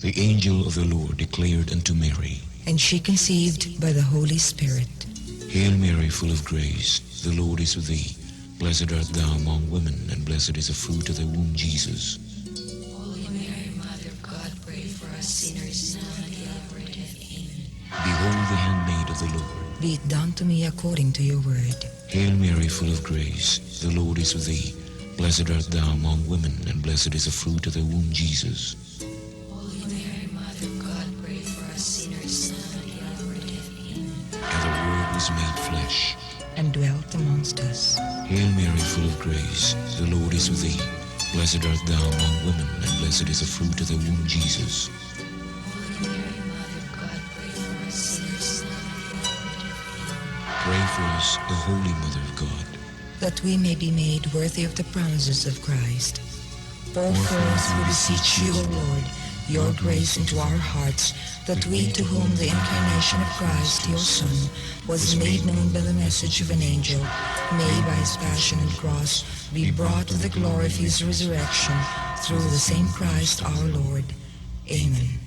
The angel of the Lord declared unto Mary, And she conceived by the Holy Spirit. Hail Mary, full of grace, the Lord is with thee. Blessed art thou among women, and blessed is the fruit of thy womb, Jesus. Holy Mary, Mother of God, pray for us sinners, now and at the hour of our death. Amen. Behold the handmaid of the Lord. Be it done to me according to your word. Hail Mary, full of grace, the Lord is with thee. Blessed art thou among women, and blessed is the fruit of thy womb, Jesus. Holy Mary, Mother of God, pray for us sinners, now and at the hour of our death. Amen. And the Word was made flesh. And dwelt amongst us. Hail Mary, full of grace, the Lord is with thee. Blessed art thou among women, and blessed is the fruit of thy womb, Jesus. Holy Mary, Mother of God, pray for us sinners, now and at the hour of our death. Amen. Pray for us, O Holy Mother of God. That we may be made worthy of the promises of Christ. Pour forth, we beseech you, O Lord, your grace into our hearts, that we to whom the incarnation of Christ, your Son, was made known by the message of an angel, may by his passion and cross be brought to the glory of his resurrection, through the same Christ our Lord. Amen.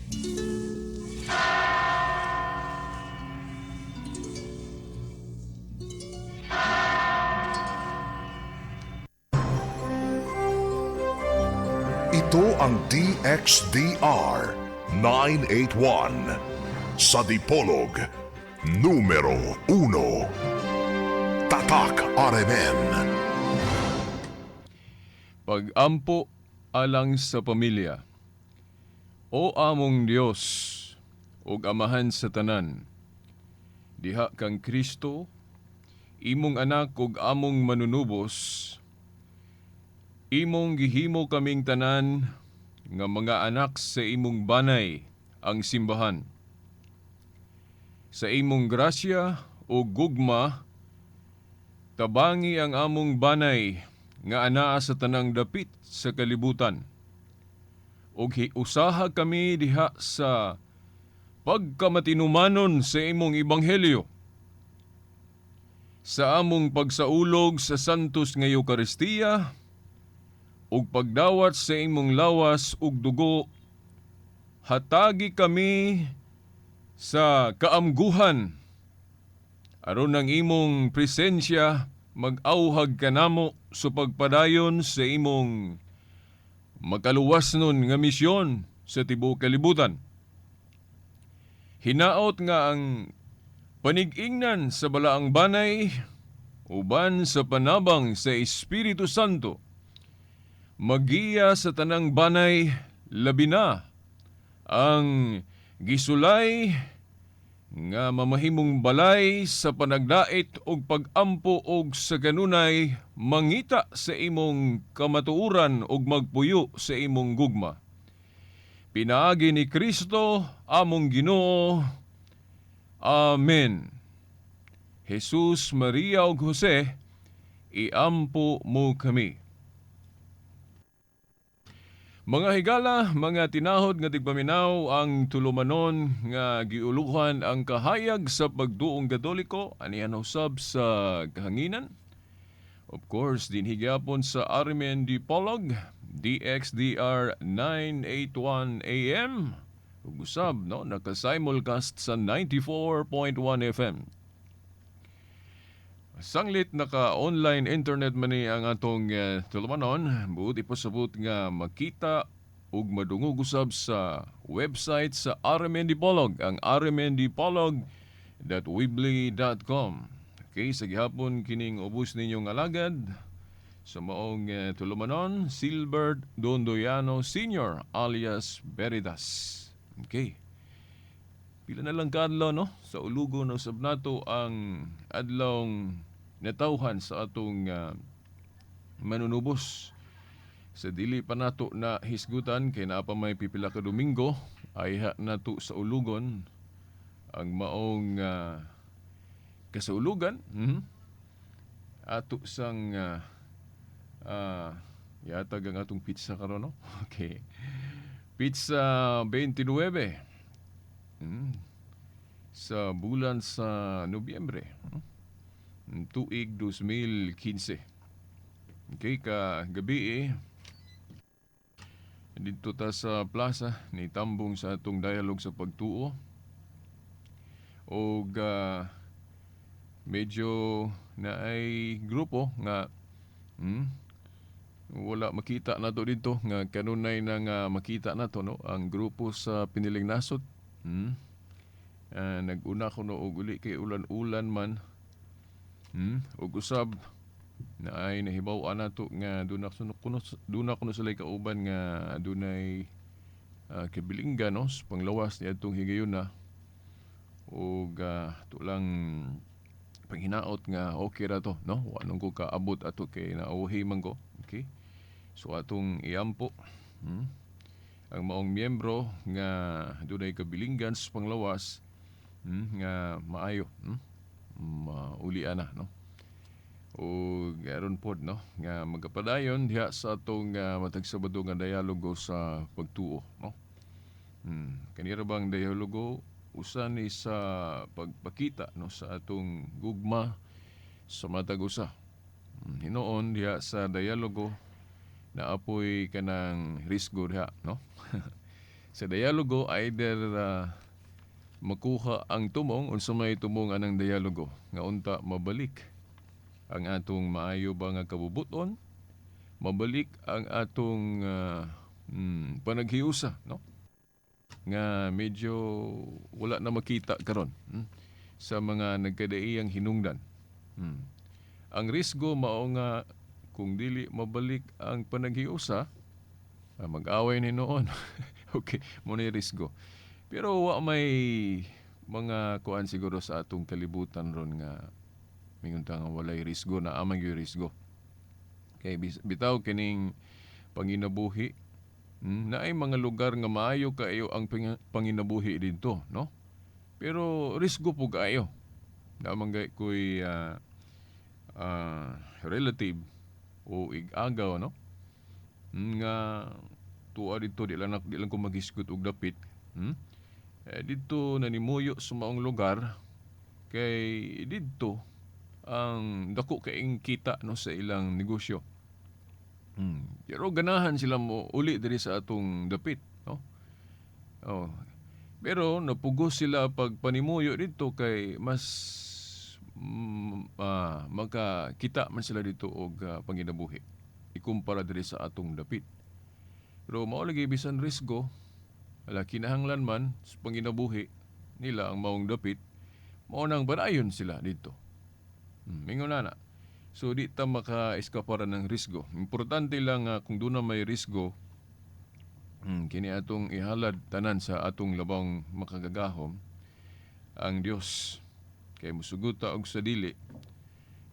Ito ang DXDR 981 sa Dipolog, numero 1. Tatak RMN. Pag-ampo alang sa pamilya. O among Dios, ug Amahan sa tanan, diha kang Kristo, imong anak ug among manunubos, imong gihimo kaming tanan nga mga anak sa imong banay ang simbahan. Sa imong grasya o gugma, tabangi ang among banay nga anaa sa tanang dapit sa kalibutan. Ug hiusaha kami diha sa pagkamatinumanon sa imong ebanghelyo. Sa among pagsaulog sa Santos nga Eukaristiya ug pagdawat sa imong lawas ug dugo, hatagi kami sa kaamguhan aron ang imong presensya mag-auhag kanamo sa pagpadayon sa imong makaluwas nun nga misyon sa tibuok kalibutan. Hinaot nga ang panig-ingnan sa balaang banay uban sa panabang sa Espiritu Santo magiya sa tanang banay, labi na ang gisulay nga mamahimong balay sa panagdait og pag-ampo og sa kanunay mangita sa imong kamatuoran og magpuyo sa imong gugma. Pinaagi ni Kristo among Ginoo. Amen. Jesus, Maria ug Jose, iampo mo kami. Mga higala, mga tinahod nga tigpaminaw, ang tulumanon nga giuluhan ang kahayag sa pagduong Katoliko anihan usab sa kahanginan. Of course, dinhi gyapon sa RMN Dipolog, DXDR 981 AM. Ug usab, no, naka-simulcast sa 94.1 FM. Sanglit naka-online internet man ni ang atong tulumanon, buot ipasabot nga makita ug madungog usab sa website sa RMN Dipolog, ang rmndipolog.weebly.com. Okay, sa gihapon kining ubos ninyong alagad sa maong tulumanon, Silbert Dondoyano Sr. alias Veritas. Okay. Pila na lang kaadlaw, no? Sa ulugo na usab nato ang adlawng natawhan sa atong manunubos. Sa dili pa nato na hisgutan kay naa pa may pipila ka Domingo, ayha nato sa ulugon ang maong kasaulugan. Ato sang yatag ang atong pizza karon, no? Okay. Pizza 29 sa bulan sa Nobyembre. Tuig 2015. Okay, ka gabi eh. Didto ta sa plaza ni tambong sa atong dialogue sa pagtuo. Og medyo naay grupo nga wala makita nato didto nga kanunay na nga makita nato, no, ang grupo sa Piniling Nasod. Nag-una ko, no, og uli kay ulan-ulan man. Ug usab naay nahibaw-an nato nga duna kuno sila kauban nga adunay kabilinggan, no, sa panglawas niadtong higayuna ug tulang panghinaot nga okay ra to, no. Wa nung ko kaabot ato kay nauhi man ko. Okay, so atong iampo ang maong miyembro nga dunay kabilinggan sa panglawas nga maayo mauli ana, no, ug aron pod, no, nga magapadayon diha sa atong matag Sabado nga dialogo sa pagtuo, no. Kanira bang dialogo, usa ni sa pagpakita, no, sa atong gugma sa matag usa. Hinuon diha sa dialogo naapoy kanang risgo diha, no. Sa dialogo, either makuha ang tumong, unsa may tumong anang dialogo, nga unta mabalik ang atong maayo ba nga kabubuton, mabalik ang atong panaghiusa, no, nga medyo wala na makita karon sa mga nagkadaiyang hinungdan. Ang risgo mao nga kung dili mabalik ang panaghiusa, mag-away ni noon. Okay, mao na risgo. Pero wa may mga kuan siguro sa atong kalibutan ron nga mingon ta nga walay risgo, na amang gyud risgo. Kay bitaw kining panginabuhi, naay mga lugar nga maayo kaayo ang panginabuhi didto, no? Pero risgo po kaayo. Naa man gay ko'y relative o ig-agaw, no? Nga tuwa didto, di lang ko maghisgot og dapit. Eh, didto nanimuyo sa maong lugar kay didto ang dako kaing kita, no, sa ilang negosyo. Pero ganahan sila mo uli diri sa atong dapit, no? Oh. Pero napugos sila pag panimuyo didto kay mas makakita man sila didto og panginabuhi ikumpara diri sa atong dapit. Pero mao lagi, bisan risgo, ala, kinahanglan man sa panginabuhi nila ang maong dapit, mao nang padayon sila didto. Mingon na na. So di ta maka-eskapara ng risgo. Importante lang nga kung duna may risgo, kini atong ihalad tanan sa atong labang makagagahom, ang Dios. Kay musugot ta og sa dili,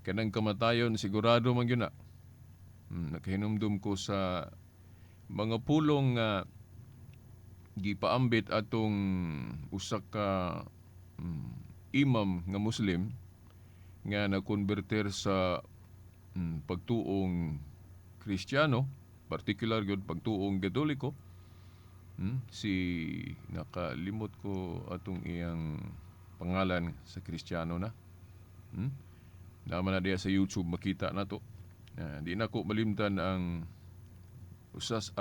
kanang kamatayon sigurado man gyud na. Nakahinumdum ko sa mga pulong nga gipaambit atong usa ka imam nga Muslim nga nakonberter sa pagtuong Kristiyano, particular gyud pagtuong Katoliko. Si nakalimot ko atong iyang pangalan sa Kristiyano na. Naman na diya sa YouTube, makita na to. Di na ko malimtan ang usas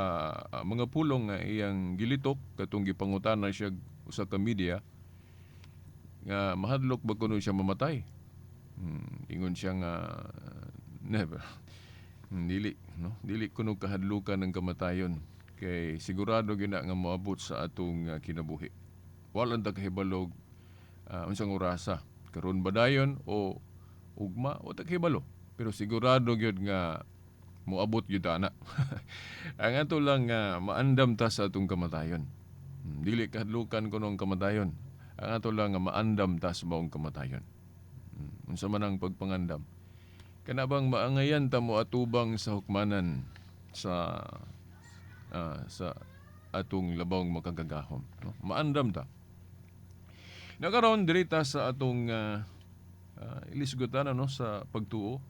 mga pulong nga iyang gilitok katong gipangutana siya usa ka media nga mahadlok ba kuno siya mamatay. Ingon siya nga never. Dili, no? Dili kuno kahadlukan ng kamatayon kay sigurado gyud na nga moabot sa atong kinabuhi. Wala ta kahibalog unsang orasa, karon ba dayon o ugma, wa ta kahibalo. Pero sigurado gyud nga moabot gyud ana. Ang ato lang nga maandam ta sa atong kamatayon. Dili kahadlukan kuno ang kamatayon. Ang ato lang nga maandam ta sa maong kamatayon. Unsa man ang pagpangandam? Kana bang maangayan ta mo atubang sa hukmanan sa atong labawng makagagahom, no? Maandam ta. Nakaron diri ta sa atong ilisgutan, no, sa pagtuo.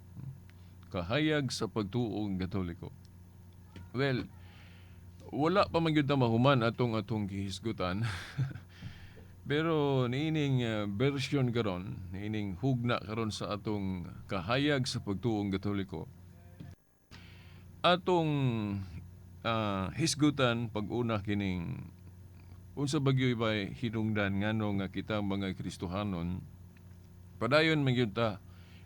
Kahayag sa pagtuong Katoliko. Well, wala pa man gyud ta mahuman atong atong gihisgutan. Pero niining version karon, niining hugna karon sa atong kahayag sa pagtuong Katoliko, atong hisgutan pag-una kining unsa bagyoy bay hinungdan ngano nga kita mga Kristohanon padayon man gyud ta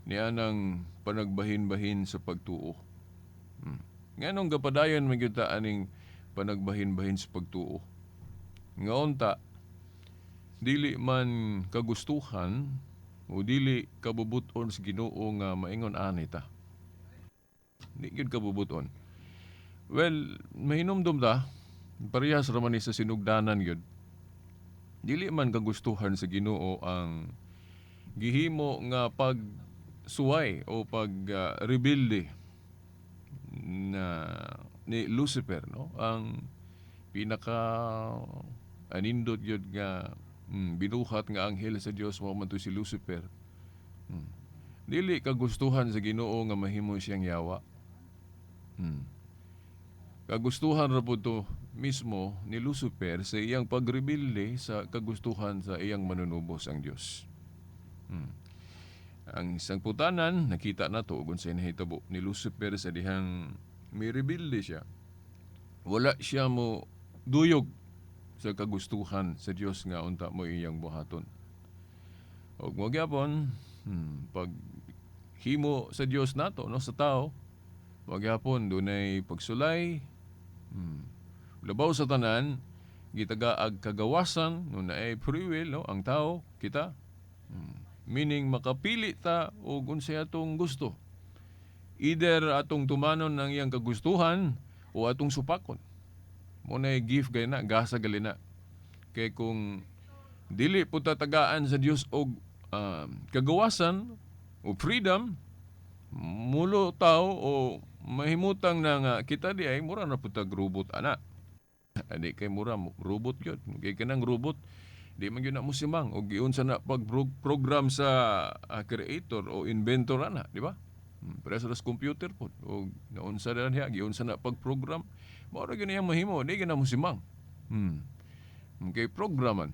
nianang panagbahin-bahin sa pagtuo. Nganong gapadayon man gyud ta aning panagbahin-bahin sa pagtuo? Nga unta dili man kagustuhan o dili kabubuton sa Ginoo nga maingon ani ta. Di gyud kabubuton. Well, mahinumdum ta, parehas ra man ni sa sinugdanan gyud. Dili man kagustuhan sa Ginoo ang gihimo nga pagsuway o pag rebelde na ni Lucifer, no? Ang pinaka anindot gyud nga binuhat nga anghel sa Dios mao man to si Lucifer. Dili kagustuhan sa Ginoo nga mahimo siyang yawa. Kagustuhan ra pud to mismo ni Lucifer sa iyang pagrebelde sa kagustuhan sa iyang manunubos, ang Dios. Ang sangputanan, nakita na to kung unsay nahitabo ni Lucifer sa dihang mirebelde siya. Wala siya mo duyog sa kagustuhan sa Dios nga unta mo iyang buhaton. Og mo gyapon, pag himo sa Dios nato, no, sa tao, magyapon dunay pagsulay. Labaw sa tanan, gitagaag kagawasan, no, naay free will, no, ang tao, kita. Meaning makapili ta og unsay atong gusto. Either atong tumanon ang iyang kagustuhan o atong supakon. Mo na gift gay na, gasa gali na. Kay kung dili po tatagaan sa Dios og kagawasan o freedom, mulo tao o mahimutang na nga kita di ay mura na pud tag robot ana. Adi kay mura robot gyud. Kay kanang robot di man gyud na mosimang og giunsa na pag program sa creator o inventor ana, di ba? Pero sa computer pod og naunsa na niya giunsa na pag-program, mao ra gyud niyang mahimo, di gyud na mosimang. Okay, programan.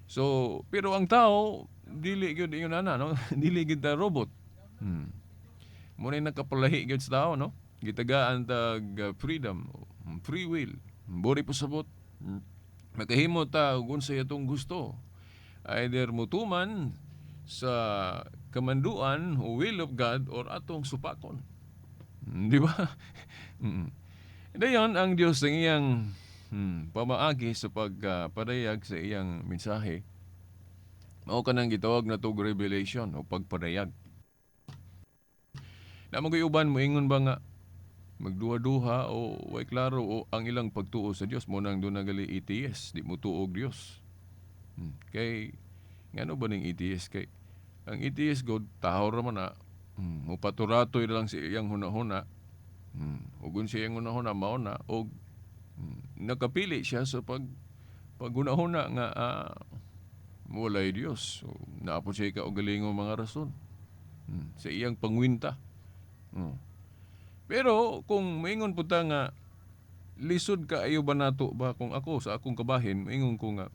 So, pero ang tao dili gyud ingon ana, no? Dili gyud ta robot. Mo na nakapalahi gyud sa tao, no? Gitagaan tag freedom, free will. Bori pasabot. Makahimo ta og unsay atong gusto. Either mutuman sa kamanduan o will of God or atong supakon. Di ba? Dayon ang Dios ang iyang pamaagi sa pagpadayag sa iyang mensahe. Mao kanang gitawag na tog revelation o pagpadayag. Na mga uban moingon ba nga magduha-duha o way klaro o ang ilang pagtuo sa Dios, mo nang doon gali atheist, di mo tuog Dios. Kay ngano ba ning atheist? Kay ang atheist god tao ra man na, mupaturatoy lang sa iyang hunahuna. Ug unsa iyang hunahuna mao na og nakapili siya sa paghunahuna nga walay Dios. So, naa po siya kaugalingong mga rason sa iyang pangwinta. Pero kung maingon po ta nga lisod kaayo ba nato ba, kung ako sa akong kabahin maingon ko nga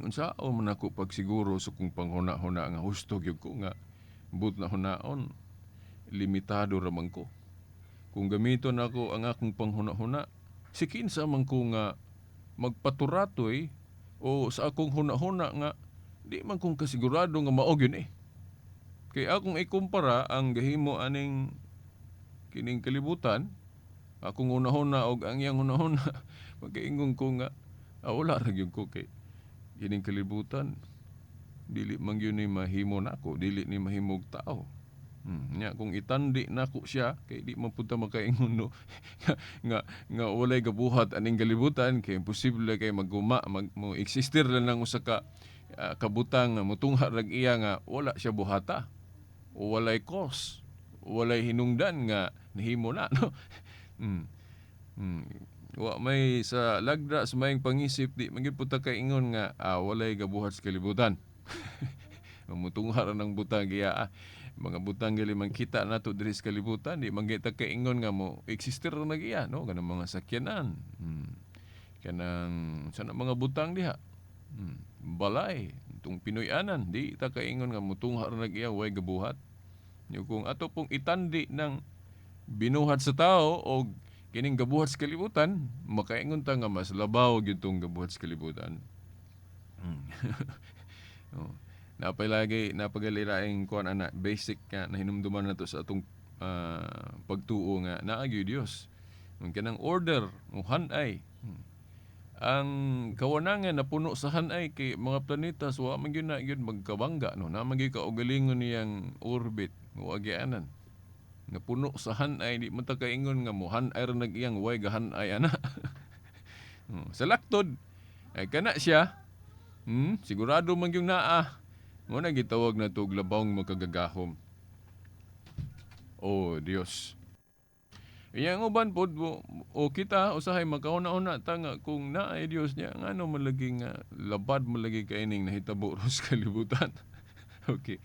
unsa o man ako pagsiguro sa kong panghuna-huna nga husto gyud ko nga but na hunaon, limitado ra man ko. Kung gamiton ako ang akong panghuna-huna, si kinsa man ko nga magpaturatoy o sa akong huna-huna nga di man kong kasigurado nga mao gyud eh. Kay akong ikumpara ang gahimo aning kining kalibutan, akong hunahuna og ang iyang hunahuna, magkaingon ko nga wala ra gyud ko kay kining kalibutan dili man gyud ni mahimo nako, dili ni mahimog tao. Nya kung itandi nako siya kay di man pud ta makaingon, no, nga nga walay gabuhat aning kalibutan, kay imposible kay maguma mag, mo existir lang ng usa ka kabutang nga mutungha rag iya nga wala siya buhata o walay cause, walay hinungdan nga nahimo na, no. Wa may sa lagda sa mayang pangisip, di man gyud pud ta kaingon nga walay gabuhat sa kalibutan. Mamutungha ra ng butang iya. Mga butang gali man kita nato diri sa kalibutan, di man gyud ta kaingon nga mo existir ra na giya, no, kanang mga sakyanan. Kanang sa mga butang diha. Balay, itong Pinoy-anan, di ta kaingon nga mutungha ra na giya way gabuhat. Yo kung ato pong itandi ng binuhat sa tao o Kining gabuhat sa kalibutan, makaingon ta nga mas labaw gyud tong gabuhat sa kalibutan. Oh. Napalagi napagalilaing kuan ana, basic nga nahinumduman nato sa atong pagtuo nga naa gyud Dios. Ang kanang order o hanay. Ang kawanangan na puno sa hanay kay mga planeta, so wa man gyud na gyud magkabangga, no, na man gyud kaugalingon niyang orbit o agianan. Nga puno sa hanay, di man ta kaingon nga mo hanay ra nag-iyang way gahanay ana. Sa laktod ay kana siya. Sigurado man gyud naa. Mo na gitawag na og labawng makagagahom. Oh Dios. Iyang uban pod o kita usahay makauna-una ta nga kung naay Dios niya, ngano man lagi nga labad man lagi kaining nahitabo ron sa kalibutan? Okay.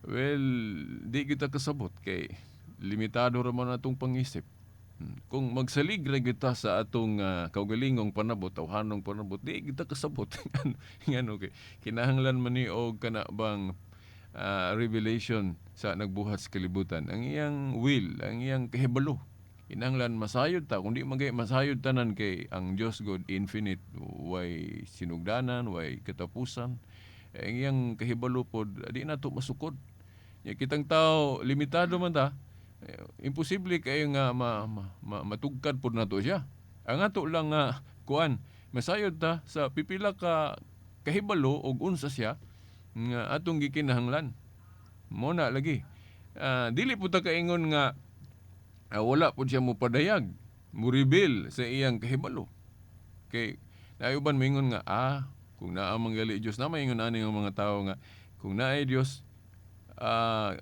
Well, di kita kasabot kay limitado ra man atong pangisip. Kung magsalig ra kita sa atong kaugalingong panabot, tawhanong panabot, di kita kasabot. Ngano kay kinahanglan man ni og kana bang revelation sa nagbuhat sa kalibutan. Ang iyang will, ang iyang kahibalo. Kinahanglan masayod ta, kung di magay masayod tanan kay ang Dios God infinite, way sinugdanan, way katapusan. Ang iyang kahibalo pod di nato masukod. Ya kitang tao limitado man ta. Imposible kayo nga matugkad pod nato siya. Ang ato lang nga kuan, masayod ta sa pipila ka kahibalo og unsa siya nga atong gikinahanglan. Mo na lagi. Dili po ta kaingon nga wala po siya mopadayag, mo reveal sa iyang kahibalo. Kay naayuban moingon nga kung naa man gali Dios, na maingon ani nga mga tawo nga kung naay Dios,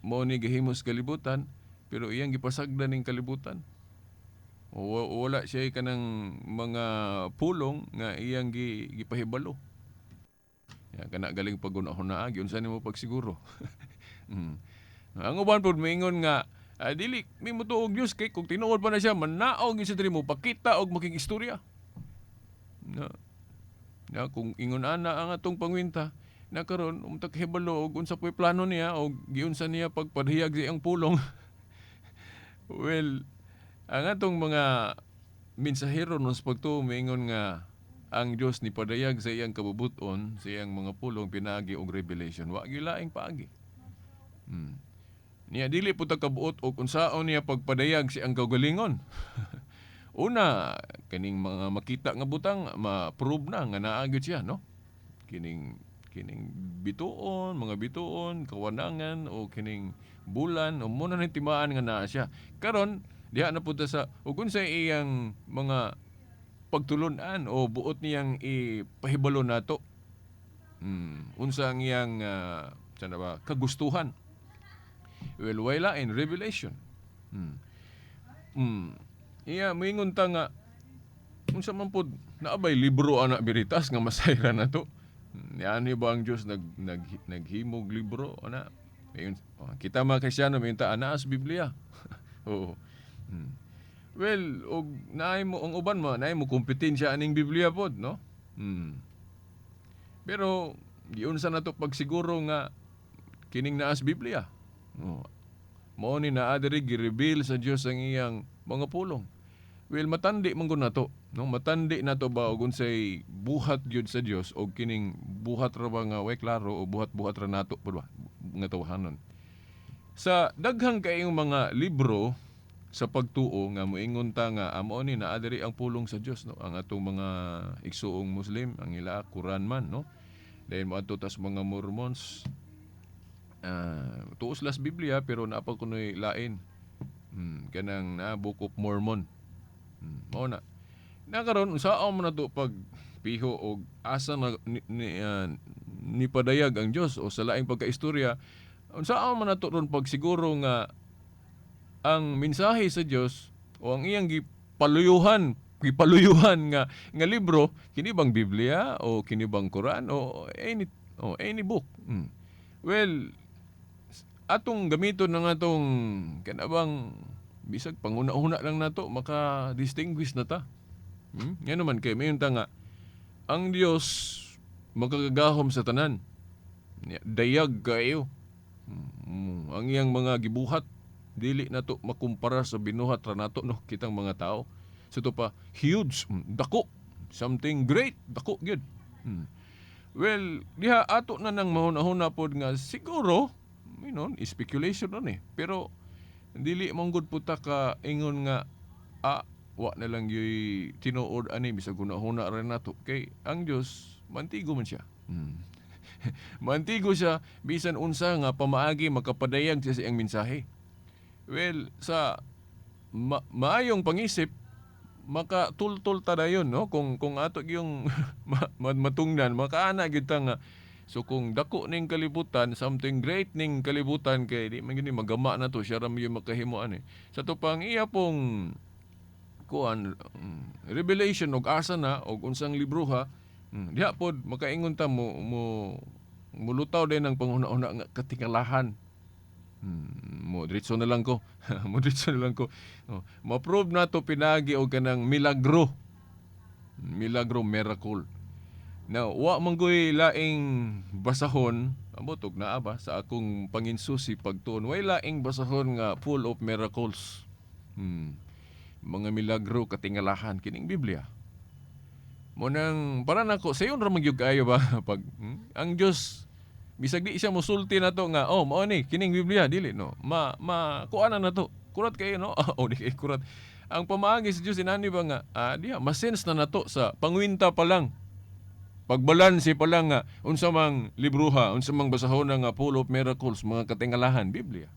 mao ni gahimo sa kalibutan, pero iyang gipasagdan ning kalibutan. O, wala siya kanang mga pulong nga iyang gipahibalo. Ya, kana galing pag-una-una, giunsa nimo pagsiguro? Ang uban pod moingon nga dili mi motuo og Dios kay kung tinuod pa na siya manaog gyud sa diri mo pakita og makig-istorya. Na, na kung ingon ana ang atong pangwinta na karon umtag kahibalo og unsa po'y plano niya og giunsa niya pagpadhiyag sa iyang pulong. Well, ang atong mga mensahero no sa pagtuo moingon nga ang Dios ni padayag sa iyang kabubuton, sa iyang mga pulong pinaagi og revelation. Wa gyud laing paagi. Niya dili po ta kabuot og unsaon niya pagpadayag sa iyang kaugalingon. Una, kining mga makita nga butang ma-prove na nga naa gyud siya, no? Kining bituon, mga bituon, kawanangan o kining bulan o muna ni timaan nga naa siya. Karon diha na pud ta sa ug unsay iyang mga pagtulun-an o buot niyang ipahibalo nato. Unsa ang iyang sana ba kagustuhan? Well, way lain revelation. Iya moingon ta nga unsa man pod naabay libro ana Veritas nga masayra na to. Ani ba ang Dios naghimog libro ana? Ayun, oh, kita mga Kristiyano may ta ana as Biblia. Oo. Well, og naay mo ang uban mo, naay mo kompetensya aning Biblia pod, no? Pero giunsa na to pagsiguro nga kining naas Biblia. Oh. Mao ni naa diri gi-reveal sa Dios ang iyang mga pulong. Well, matandi man gud nato, no? Matandi nato ba og unsay buhat gyud sa Dios og kining buhat ra ba nga way klaro o buhat-buhat ra nato pud ba nga tawhanon. Sa daghang kaayong mga libro sa pagtuo nga moingon ta nga amo ni naa diri ang pulong sa Dios, no? Ang atong mga igsuong Muslim, ang ila Quran man, no? Dayon moadto tas mga Mormons, tuos las Biblia pero naa pa kunoy lain. Kanang na Book of Mormon. Mao na. Na karon unsaon man nato pag piho og asa na ni padayag ang Dios o sa laing pagkaistorya, unsaon man nato ron pagsiguro nga ang mensahe sa Dios o ang iyang gipaluyuhan nga libro kini bang Biblia o kini bang Quran o any book? Well, atong gamiton na nga atong kanabang bisag panguna-una lang nato maka-distinguish na ta. Nga naman kay mayon ta nga ang Dios makagagahom sa tanan. Dayag kayo. Ang iyang mga gibuhat. Dili nato makumpara sa binuhat ra nato, no, kitang mga tao. So to pa huge, dako, something great, dako gyud. Well, diha ato na nang mahuna-huna pod nga siguro, speculation ron eh. Pero dili man gud puta ka ingon nga wa na lang yoy tinuod ani bisag huna-huna ra nato kay ang Dios mantigo man siya. Mantigo siya bisan unsa nga pamaagi makapadayag siya sa iyang mensahe. Well, sa maayong pangisip makatultol ta dayon, no, kung ato yung matungnan makaana gyud ta nga so kung dako ning kalibutan, something great ning kalibutan kay di man gyud ni magama na to siya ra man yung makahimo ani sa to pang iya pong kuan revelation og asa na og unsang libroha, diha pod makaingon ta mo mo mulutaw din ang panghuna-huna nga katingalahan. Mo diretso na lang ko. Mo diretso na lang ko. Oh, ma-prove na to pinagi og kanang milagro. Milagro, miracle. Now, wa man goy laing basahon, ambot og naa ba sa akong panginsusi pagtuon, way laing basahon nga full of miracles. Mga milagro, katingalahan kining Biblia. Mo nang para nako sayon ra man gyud kaayo ba pag ang Dios bisag di siya mosulti nato nga oh mao ni kining Biblia, dili no ma ma kuan na nato, kurat kayo, no. Oh, di kay kurat ang pamaagi sa Dios inani ba nga diha ma-sense na nato sa pangwinta pa lang, pagbalanse pa lang nga unsa mang libroha, unsa mang basahon nga full of miracles, mga katingalahan, Biblia.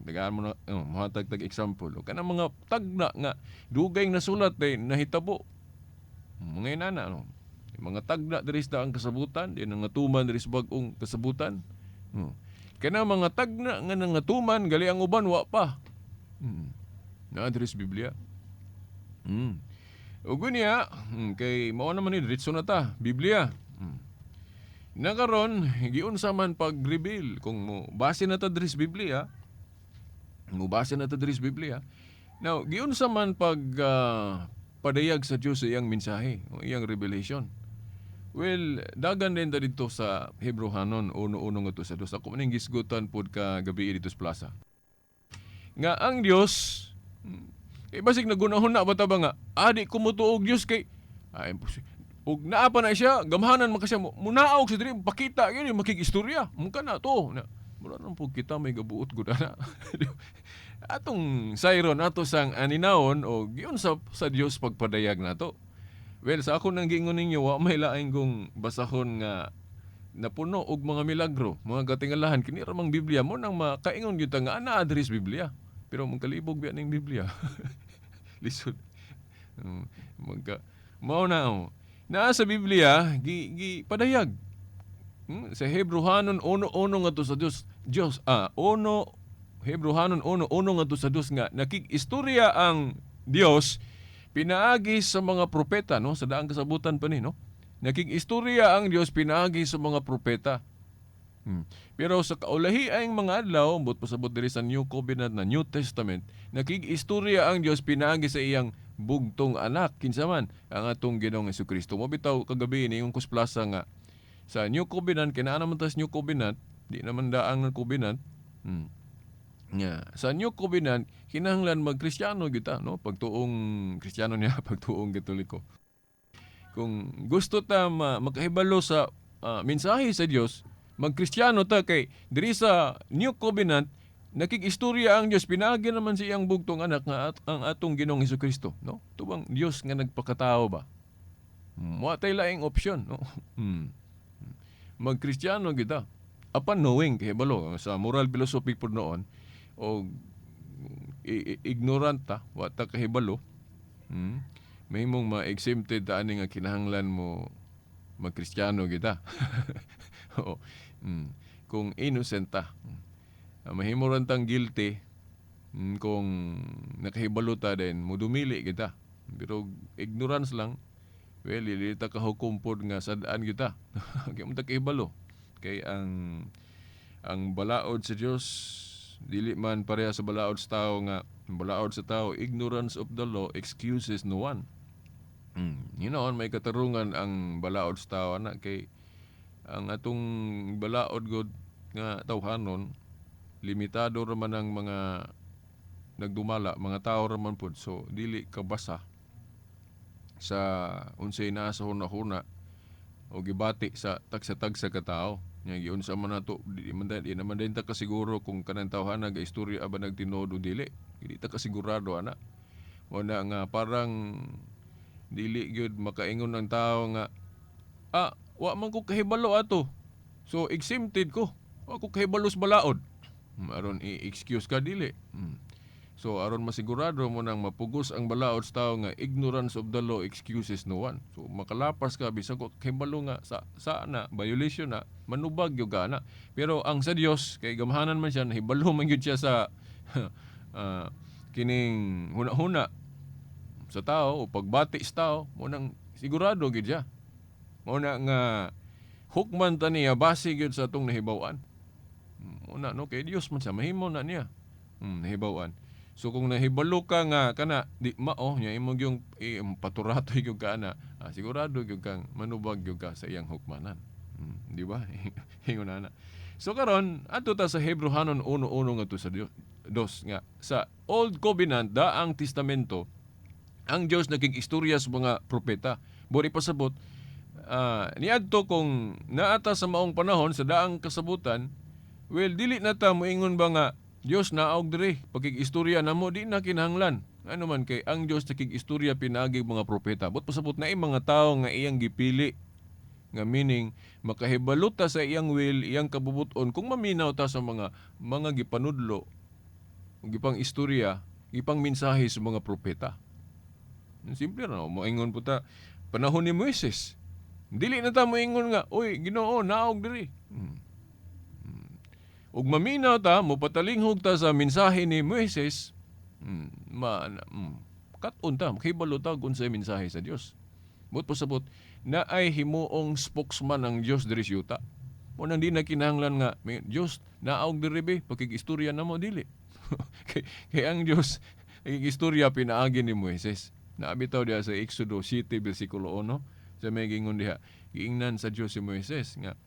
Tagaan mo na, oh, mohatag tag example. O kanang mga tagna nga dugay nasulat day nahitabo. Mga inana, no. Yung mga tagna diri sa ang kasabutan, di nangatuman diri sa bag-ong kasabutan. Kana mga tagna nga nangatuman gali ang uban wa pa. Naa diri sa Biblia. Ug unya, kay mao naman ni diretso na ta, Biblia. Nakaron giunsa man pag-reveal kung mo base na ta diri sa Biblia, mo base na ta diri sa Biblia. Now, giunsa man pag padayag sa Dios sa iyang mensahe o iyang revelation. Well, dagan din ta dito sa Hebreohanon 1:1 ngadto sa 2. Ako maning gisgutan pod ka gabi dito sa plaza. Nga ang Dios, kay basig nagunahon na ba ta ba nga di ko motuo og Dios kay ay imposible. Ug naa pa na siya, gamhanan man ka siya, munaog sa diri pakita gyud makig-istorya. Mun ka na to. Na, mura nang pud kita may gabuot gud ana. Atong sayron ato sang aninawon o giun sa Dios pagpadayag nato. Well, sa ako nang giingon ninyo, wa may laing kong basahon nga napuno og mga milagro, mga katingalahan kini ra mang Biblia mo nang makaingon gyud ta nga ana diri sa Biblia. Pero magkalibog biya ning Biblia. Lisod. Magka mao na oh. Naa sa Biblia gi, gi padayag. Sa Hebreohanon 1:1 ngadto sa Dios, Dios uno Hebreohanon 1:1 ngadto sa 2 nga nakig-istorya ang Dios pinaagi sa mga propeta, no, sa daang kasabutan pa ni, no. Nakig-istorya ang Dios pinaagi sa mga propeta. Pero sa kaulahi ang mga adlaw, but pasabot diri sa New Covenant na New Testament, nakig-istorya ang Dios pinaagi sa iyang bugtong anak, kinsa man ang atong Ginoong Hesukristo. Mo bitaw kagabi ni yung Plaza nga sa New Covenant kay naa naman tas New Covenant, di naman daang ng Covenant. Nga sa New Covenant kinahanglan magkristyano gyud ta, no, pagtuong Kristiyano niya, pagtuong Katoliko. Kung gusto ta makahibalo sa mensahe sa Dios, magkristyano ta kay diri sa New Covenant nakig-istorya ang Dios pinaagi naman sa iyang bugtong anak nga ang atong Ginoong Hesukristo, no? Tubang Dios nga nagpakatao ba. Wa tay laing option, no. Magkristyano gyud ta. Apan knowing kay hibalo sa moral philosophy pod noon o ignorant ta, wa ta kahibalo. Mahimong ma-exempted ta ani nga kinahanglan mo magkristyano kita. Oo. Kung innocent ta. Mahimo ran tang guilty kung nakahibalo ta din mudumili kita. Pero ignorance lang, well, dili ta kahukom pod nga sad-an kita. Kay mo ta kahibalo. Kay ang balaod sa Dios dili man pareha sa balaod sa tao nga ang balaod sa tao, ignorance of the law excuses no one. May katarungan ang balaod sa tao ana kay ang atong balaod god nga tawhanon Limitado ra man ang mga nagdumala, mga tao ra man pud, so dili ka basa sa unsay naa sa huna-huna o gibati sa tagsa-tagsa ka tawo. Nya giunsa man nato, di naman din ta kasiguro kung kanang tawhana ga istorya ba nagtinuod o dili. Dili ta kasigurado ana. Mao na nga parang dili gyud makaingon ang tao nga wa man ko kahibalo ato. So exempted ko. Wa ko kahibalo sa balaod. Aron i-excuse ka, dili. So aron masigurado mo nang mapugos ang balaod sa tao nga ignorance of the law excuses no one. So makalapas ka bisan ko kahibalo nga sa na violation na, manubag gyud ka na. Pero ang sa Dios kay gamhanan man siya, nahibalo man gyud siya sa kining huna-huna sa tao o pagbati sa tao, mo nang sigurado gyud siya. Mo na nga hukman ta niya base gyud sa atong nahibaw-an. Mo na, no, kay Dios man siya, mahimo na niya. Nahibaw-an. So kung nahibalo ka nga kana di mao nya imo gyung paturatoy gyud ka ana, sigurado gyud kang manubag gyud ka sa iyang hukmanan. Di ba? Ingon ana. So karon adto ta sa Hebreohanon 1:1 ngadto sa 2 nga sa Old Covenant, Daang Testamento, ang Dios nakig-istorya sa mga propeta. Buri pasabot niadto kung naata sa maong panahon sa daang kasabutan, well, dili na ta moingon ba nga Dios naog diri pagkig-istorya namo, di na kinahanglan. Ano man kay ang Dios nakig-istorya pinaagi mga propeta. But pasabot na mga tawo nga iyang gipili nga meaning makahibalo ta sa iyang will, iyang kabubuton kung maminaw ta sa mga gipanudlo, gipang istorya, gipang mensahe sa mga propeta. Simple ra, moingon po ta panahon ni Moises. Dili na ta moingon nga, "Oy, Ginoo, naog diri." Ug maminaw ta, mopatalinghog ta sa mensahe ni Moises, kat-on ta, makahibalo ta kung unsay mensahe sa Dios. But pasabot, na ay himuong spokesman ang Dios diri sa yuta. Mo nang di na kinahanglan nga, may, "Dios, naog diri be, pakig-istorya na mo," dili. Kay ang Dios, nagig-istorya pinaagi ni Moises. Naabitaw diha sa Exodo 7, versikulo 1, sa may gingon diha, giingnan sa Dios si Moises nga,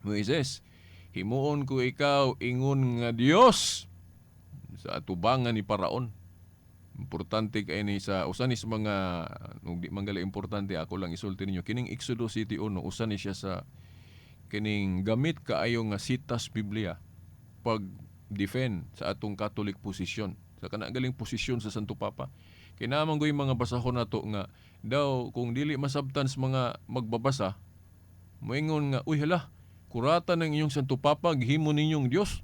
"Moises, himuon ko ikaw ingon nga Dios sa atubangan ni Paraon." Importante kay ni sa usa ni sa mga nung di man gali importante, ako lang isulti ninyo kining Exodo 7:1, usa ni siya sa kining gamit kaayo nga sitas Biblia pag defend sa atong Catholic position, sa kana galing posisyon sa Santo Papa. Kay naa man goy mga basahon nato nga daw kung dili masabtan sa mga magbabasa, moingon nga, "Uy hala, kurata ng inyong Santo Papa, gihimo ninyong Dios."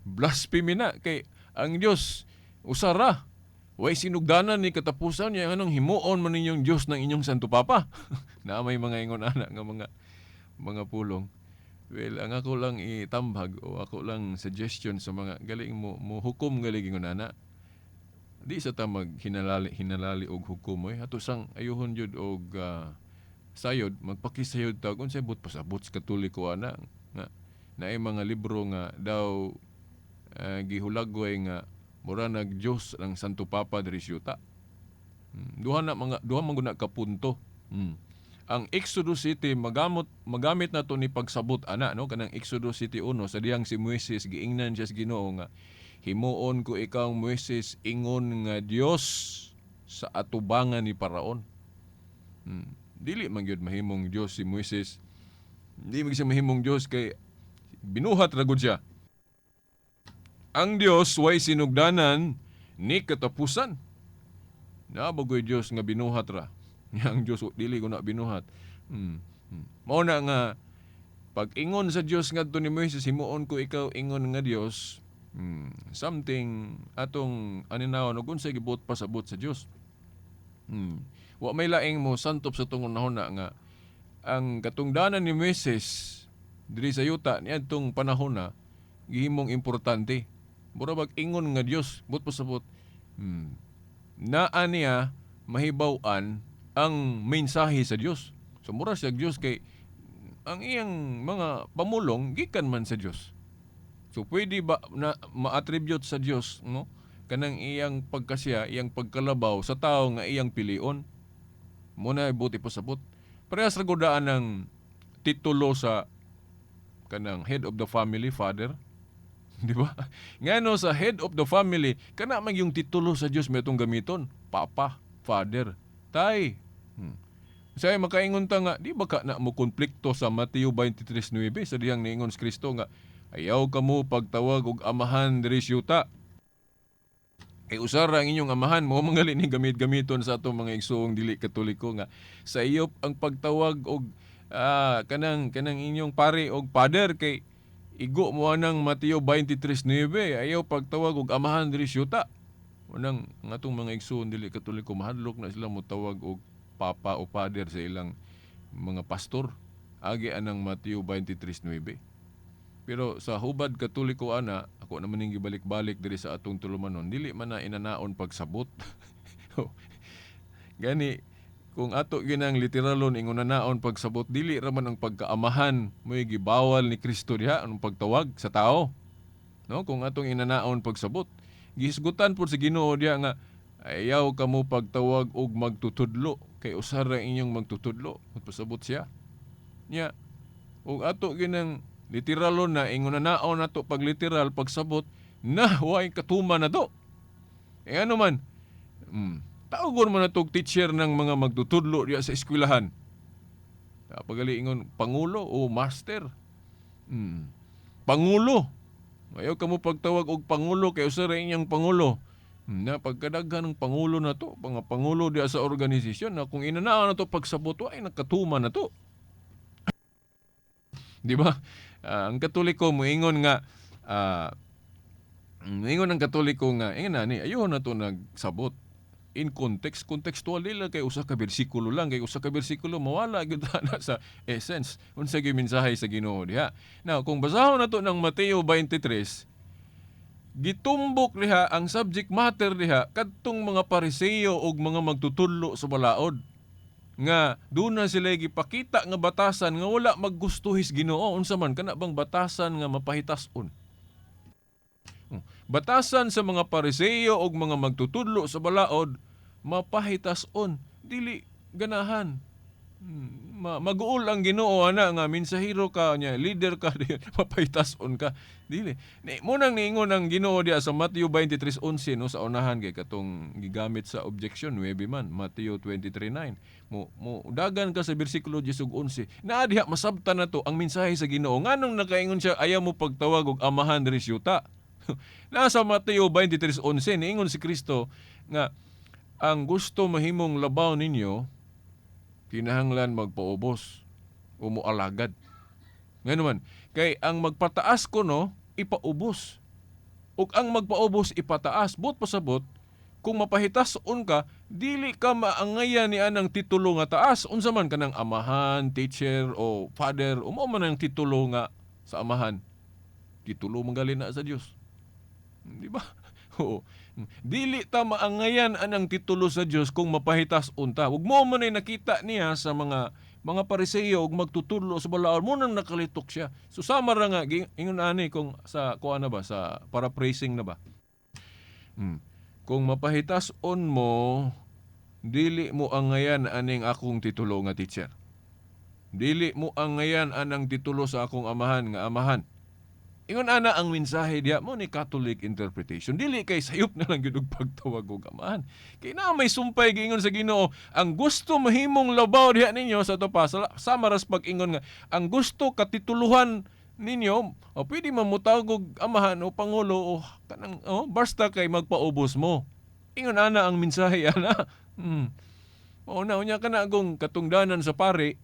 Blasphemy na kay ang Dios usa ra. Way sinugdanan ni katapusan niya, anong himuon man ninyong Dios ng inyong Santo Papa? Na may mga ingon ana nga mga pulong. Well, ang ako lang itambag o ako lang suggestion sa mga galing mo hukom galing ingon ana, di sa ta maghinalali hinalali og hukom oy. Ato sang ayuhon jud og sayod, magpakisayod ta kung unsay buot pasabot sa Katoliko ana nga naay mga libro nga daw gihulagway nga mura nag Dios ang Santo Papa diri sa yuta. Duha na mga duha man gud na ka punto. Ang Exodus City magamit na to ni pagsabot ana, no, kanang Exodus 7:1 sa diyang si Moises giingnan siya sa Ginoo nga himuon ko ikaw, Moises, ingon nga Dios sa atubangan ni Paraon. Dili man gyud mahimong Dios si Moises. Hindi man siya mahimong Dios kay binuhat ra gud siya. Ang Dios way sinugdanan ni katapusan. Naa ba goy Dios nga binuhat ra? Ang Dios dili ko na binuhat. Mao na nga pag ingon sa Dios ngadto ni Moises, "Himuon ko ikaw ingon nga Dios," something atong aninawon ug unsay gibuot pasabot sa Dios. Wa may laing mo santop sa tungod na nga ang katungdanan ni Moises diri sa yuta niadtong panahon na gihimong importante. Mura bag ingon nga Dios, buot pasabot. Naa niya mahibaw-an ang mensahe sa Dios. So mura siya Dios kay ang iyang mga pamulong gikan man sa Dios. So pwede ba na ma-attribute sa Dios, no? Kanang iyang pagkasiya, iyang pagkalabaw sa tao nga iyang pilion. Muna buti pasabot. Parehas ra gud daan ang titulo sa kanang head of the family, father? Di ba? Ngano sa head of the family, kana man yung titulo sa Dios may itong gamiton, papa, father, tay. Say makaingon ta nga, di ba ka na mo konflikto sa Mateo 23:9 sa dihang niingon si Kristo nga ayaw kamo pagtawag og amahan diri sa yuta. Kay usara ang inyong amahan mo mangali ni gamit-gamiton sa atong mga igsoong dili Katoliko nga sa iyo ang pagtawag og kanang kanang inyong pare og father kay igo mo anang Mateo 23:9, ayaw pagtawag og amahan diri sa yuta. Unang ang atong mga igsoon dili Katoliko, mahadlok na sila motawag og papa o father sa ilang mga pastor agi anang Mateo 23:9. Pero sa hubad Katoliko ana, ako naman ning gibalik-balik diri sa atong tulumanon, dili man na inanaon pagsabot. Gani kung ato ginang literalon ingon naon pagsabot, dili ra man ang pagkaamahan mo'y gibawal ni Kristo diha anong pagtawag sa tao. No, kung atong inanaon pagsabot, gihisgutan pud sa Ginoo diha nga ayaw kamo pagtawag og magtutudlo kay usa ra inyong magtutudlo. Pasabot siya. Nya ug ato ginang literalon na ingon naon nato pag literal pagsabot na way katuma na to. Eh ano man? Tawgon man na tog teacher ng mga magtutudlo diya sa eskwelahan. Pagali ingon pangulo o master. Pangulo. Ayaw kamo pagtawag og pangulo kay usa ra inyong pangulo. Na pagkadaghan ng pangulo na to, mga pangulo diya sa organisasyon na kung inanaon na to pagsabot, ay nakatuma na to. Di ba? Ang Katoliko moingon nga moingon ang Katoliko nga ingon na ni ayaw na to nagsabot in context, contextual nila kay usa ka bersikulo lang, kay usa ka bersikulo mawala gyud na sa essence unsa gyud mensahe sa Ginoo diha. Now kung basahon nato ng Mateo 23, gitumbok diha ang subject matter diha kadtong mga Pariseo ug mga magtutudlo sa balaod nga doon na sila gipakita nga batasan nga wala maggustuhis Ginoo. Unsa man kana bang batasan nga mapahitason? Batasan sa mga Pariseo og mga magtutudlo sa balaod mapahitason, dili ganahan. Maguol ang Ginoo ana nga mensahero ka niya, leader ka diyan, mapahitason ka. Dili. Ni mo nang niingon ang Ginoo diya sa Mateo 23:11, no, sa unahan kay katong gigamit sa objection 9 man, Mateo 23:9. Mo dagan ka sa bersikulo 10 ug 11. Naa diha masabtan na to ang mensahe sa Ginoo. Nganong nakaingon siya ayaw mo pagtawag og amahan diri sa yuta? Nasa Mateo 23:11 niingon si Kristo nga ang gusto mahimong labaw ninyo kinahanglan magpaubos o moalagad. Ngano man, kay ang magpataas kuno ipaubos. Ug ang magpaubos ipataas. But pasabot, kung mapahitason ka, dili ka maangayan ni anang titulo nga taas. Unsa man kanang amahan, teacher o father, o mao man ang titulo nga sa amahan. Titulo man na sa Dios. Di ba? Oo. Dili ta maangayan anang titulo sa Dios kung mapahitas unta. Ug mo man ay nakita niya sa mga Pariseo ug magtutudlo sa balaod, mo nang nakalitok siya. So sama ra nga ingon ani kung sa kuan na ba, sa paraphrasing na ba. Kung mapahitas-on mo, dili mo angayan aning akong titulo nga teacher. Dili mo angayan anang titulo sa akong amahan nga amahan. Ingon ana ang mensahe diha mo ni Catholic interpretation. Dili kay sayop na lang gyud og pagtawag og amahan. Kay na may sumpay giingon sa Ginoo, ang gusto mahimong labaw diha ninyo sa to pa sama ras pag-ingon nga ang gusto katituluhan ninyo, o pwede man motawag og amahan o pangulo o kanang o basta kay magpaubos mo. Ingon ana ang mensahe ana. O na unya kana kung katungdanan sa pare,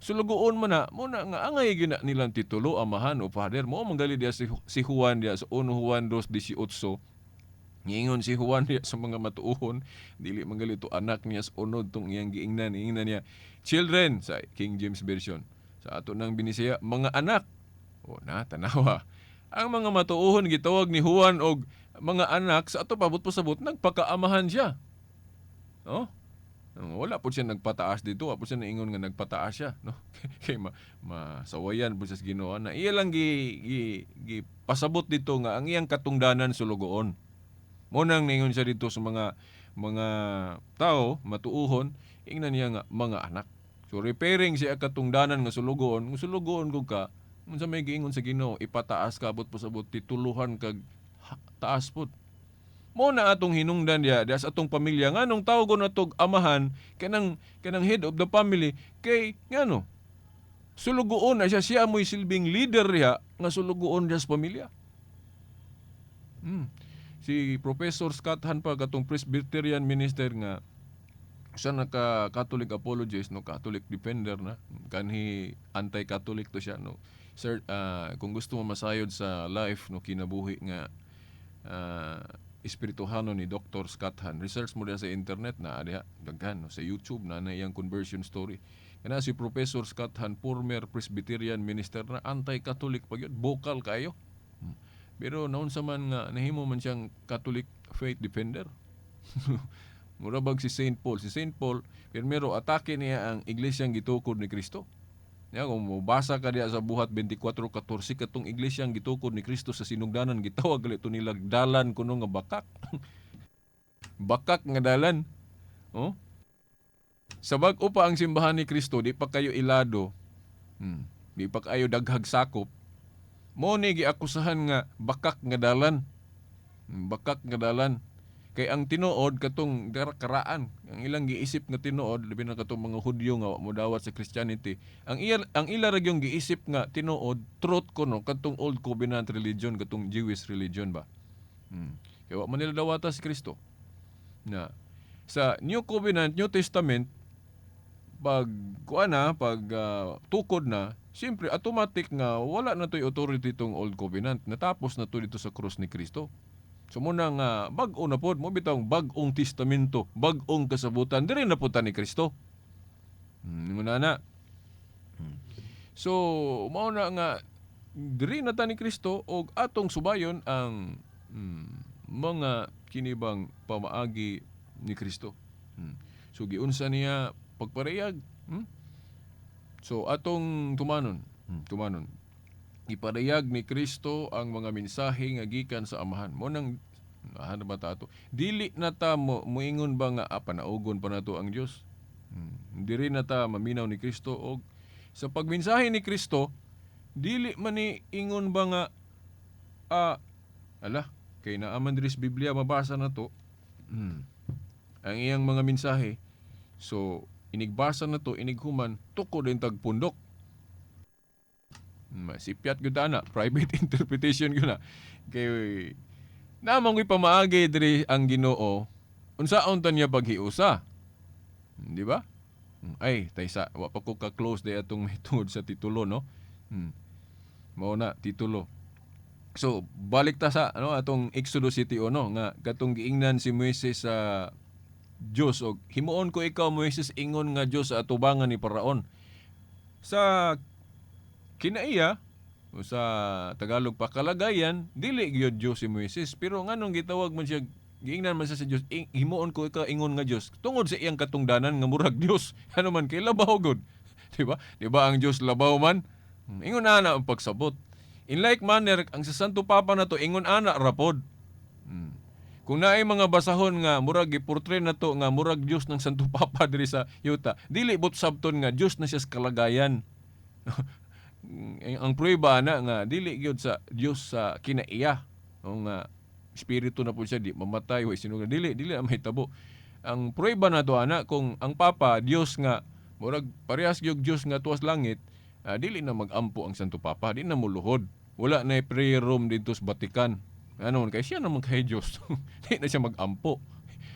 sulugoon mo na, mo na nga angay gina nilang titulo, amahan o father. Mo manggali diya si Juan diya sa 1 Juan 2:18. Ngiingon si Juan diya sa mga matuohon, dili manggali to anak niya sa unod tong iyang giingnan, ingnan niya, children sa King James Version. Sa ato nang Binisaya, mga anak. O na, tanawa. Ang mga matuohon gitawag ni Juan og mga anak, sa ato pabot pasabot nagpakaamahan siya. No? Wala po siya nagpataas dito, wala po siya naingon nga nagpataas siya, no? Kay masawayan po siya sa Ginoo na iya lang gi pasabot dito nga ang iyang katungdanan sulugoon. Mo nang ningon siya dito sa mga tao matuohon, ingnan niya nga mga anak. So repairing siya katungdanan nga sulugoon, kung sulugoon ko ka, Unsa may giingon sa Ginoo, ipataas ka abot pasabot tituluhan kag taas pud. Mo na atong hinungdan diya, diya sa atong pamilya, nganong tawgon natog amahan kanang kanang head of the family, kay ngano sulugoon na siya, siya mo'y silbing leader diha nga sulugoon diya sa pamilya. Si Professor Scott Hahn pa, katong Presbyterian minister nga siya naka Catholic apologist, no, Catholic defender na, kanhi anti-Catholic to siya, no. Sir, kung gusto mo masayod sa life, no, kinabuhi nga espirituhano ni Dr. Scott Hahn, research mo diha sa internet na diha daghan, no, sa YouTube na na iyang conversion story. Kana si Professor Scott Hahn, former Presbyterian minister na anti-Catholic pa gyud, vocal kayo. Pero naunsa man nga nahimo man siyang Catholic faith defender. Mura bag si Saint Paul. Si Saint Paul, primero atake niya ang iglesyang gitukod ni Kristo. Ya, kung mobasa ka diya sa Buhat 24:14, katong iglesyang gitukod ni Kristo sa sinugdanan, gitawag gali to nila dalan kuno nga bakak. Bakak nga dalan. Oh? Sa bag-o pa ang simbahan ni Kristo, di pa kayo ilado. Di pa kayo daghag sakop. Mo ni giakusahan nga bakak nga dalan. Bakak nga dalan. Kay ang tinuod katong karaan, ang ilang giisip nga tinuod, labi na katong mga Hudyo nga wa modawat sa Christianity, ang ila ra gyung giisip nga tinuod, truth kuno katong Old Covenant religion, katong Jewish religion ba. Kay wa man nila dawata si Kristo. Na sa New Covenant, New Testament, pag kuan na, pag tukod na, siyempre automatic nga wala na to'y authority tong Old Covenant. Natapos na to dito sa krus ni Kristo. So muna nga bag-o na pod mo bitawng bag-ong testamento, bag-ong kasabutan, diri na pod ta ni Kristo. Muna na. So mao na nga diri na ta ni Kristo og atong subayon ang mga kinibang pamaagi ni Kristo. So giunsa niya pagparayag. So atong tumanon, tumanon. Iparayag ni Kristo ang mga mensahe nga gikan sa Amahan. Mo nang ano ba ta ato? Dili na ta mo moingon ba nga panaugon pa nato ang Dios. Diri na ta maminaw ni Kristo og sa pagmensahe ni Kristo, dili man ni ingon ba nga ala kay naaman diri sa Biblia mabasa na to. Ang iyang mga mensahe. So inigbasa na to, inighuman, tukod din tag pundok. Sipyat gyud ana, private interpretation gyud na. Kay namang ko'y pamaagi diri ang Ginoo, unsaon ta niya paghiusa? Di ba? Ay, taysa, wa pa ko ka-close day atong may tungod sa titulo, no? Mao na titulo. So, balik ta sa ano atong Exodus City no nga katong giingnan si Moises sa Dios og himuon ko ikaw, Moises, ingon nga Dios sa atubangan ni Paraon. Sa kinaiya o sa Tagalog pa kalagayan, dili gyud Dios si Moises, pero nganong gitawag man siya, giingnan man siya sa Dios, himuon ko ikaw ingon nga Dios tungod sa iyang katungdanan nga murag Dios. Ano man kay labaw gud, di ba? Di ba ang Dios labaw man? Ingon ana ang pagsabot. In like manner, ang sa Santo Papa na to ingon ana rapod. Kung naay mga basahon nga murag giportray na to nga murag Dios ng Santo Papa diri sa yuta, dili but sabton nga Dios na siya sa kalagayan. Ang pruweba na nga dili gyud sa Dios sa kinaiya o nga espiritu na po siya, di mamatay, way sinuga, dili dili ang mahitabo. Ang pruweba na to ana, kung ang Papa Dios nga murag parehas gyud Dios nga tuwas langit, dili na magampo ang Santo Papa, di na muluhod, wala na prayer room dito sa Vatican. Ano man kay siya naman kay Dios, di na siya magampo.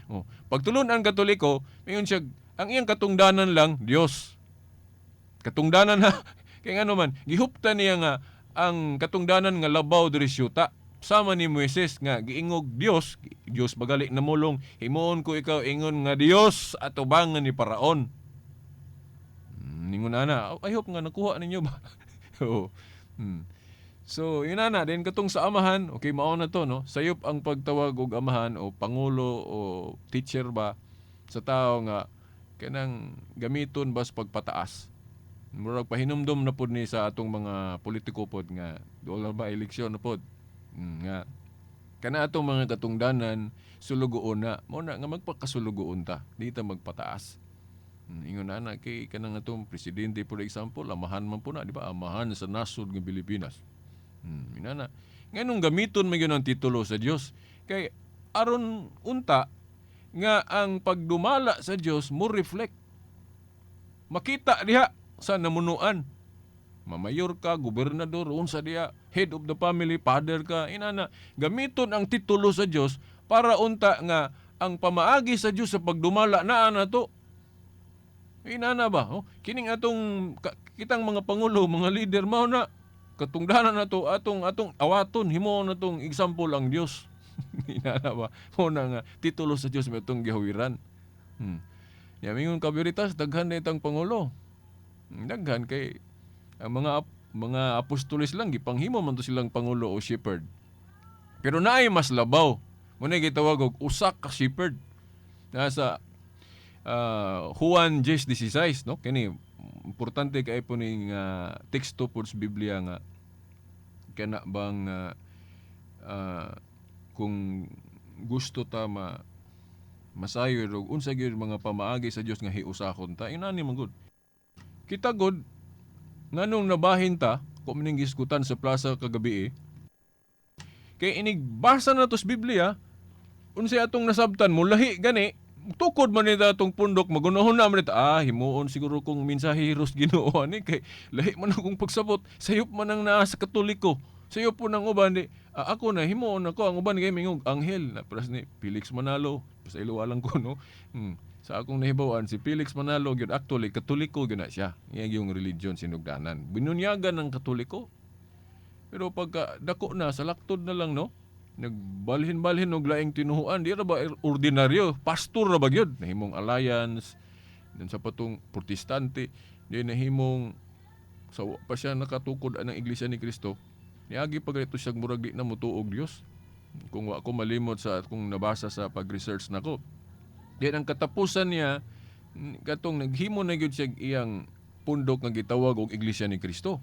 Oh. Pagtulon ang Katoliko, mayon siya ang iyang katungdanan lang Dios. Katungdanan ha. Kaya nga naman, gihuptan niya nga ang katungdanan nga labaw diri syuta. Sama ni Moises nga giingog Dios, Dios bagali namulong, himuon ko ikaw ingon nga Dios atubangan ni Paraon. Ningon ana, I hope nga nakuha ninyo ba. Oo. So, yun na din katong sa amahan, okay, mao na to, no? Sayop ang pagtawag og amahan o pangulo o teacher ba sa tao nga kanang gamiton ba sa pagpataas. Murag pahinumdom na pod ni sa atong mga politiko pod nga dool na ba eleksyon na pod. Nga kana atong mga katungdanan sulugoon na, mo na nga magpakasulugoon ta, di ta magpataas. Ingon ana kay kanang atong presidente, for example, amahan man po na, di ba? Amahan sa nasod ng Pilipinas. Inana. Nganong gamiton man gyud ang titulo sa Dios? Kay aron unta nga ang pagdumala sa Dios mo reflect. Makita diha sa namunuan. Mamayor ka, gobernador, unsa diha, head of the family, father ka, inana. Gamiton ang titulo sa Dios para unta nga ang pamaagi sa Dios sa pagdumala naa na to. Inana ba? Oh, kining atong kitang mga pangulo, mga leader, mao na katungdanan na to, atong atong awaton, himuon na tong example ang Dios. Inana ba? Mao na nga titulo sa Dios may atong gihawiran. Ya mingon kabiritas, daghan na itang pangulo. Daghan kay ang mga apostoles lang gipanghimo man to silang pangulo o shepherd. Pero naay mas labaw. Muna gitawag og usa ka shepherd. Nasa Juan 10:16, no? Kini importante kay po ning teksto po sa Biblia nga kana bang kung gusto ta ma masayo og unsa gyud mga pamaagi sa Dios nga hiusahon ta, inani man gud. Kita gud nganong nabahin ta kung mining gisgutan sa plaza kagabi eh. Kay inigbasa na to sa Biblia, unsay atong nasabtan mulahi gani, tukod man nita atong pundok, magunahon na man nita, himuon siguro kong mensahe ros Ginoo ani kay lahi man akong pagsabot, sayop man ang naa sa Katoliko, sayop po ng uban di, ako na himuon ako ang uban kay mingog anghel na pras ni Felix Manalo, sa iluwalang ko, no. Sa akong nahibaw-an, si Felix Manalo gyud actually Katoliko gyud na siya. Iya yung religion sinugdanan. Binunyagan ng Katoliko. Pero pagka dako na sa laktod na lang, no, nagbalhin-balhin og laing tinuhuan, di ra ba ordinaryo, pastor ra ba gyud, nahimong alliance dun sa patong Protestante, di nahimong sa wa pa siya nakatukod anang Iglesia ni Cristo. Niagi pa ganito siya, murag di na motuog Dios. Kung wa ko malimot sa akong nabasa sa pag-research nako. Di ang katapusan niya katong naghimo na gyud siya iyang pundok nga gitawag og Iglesia ni Cristo.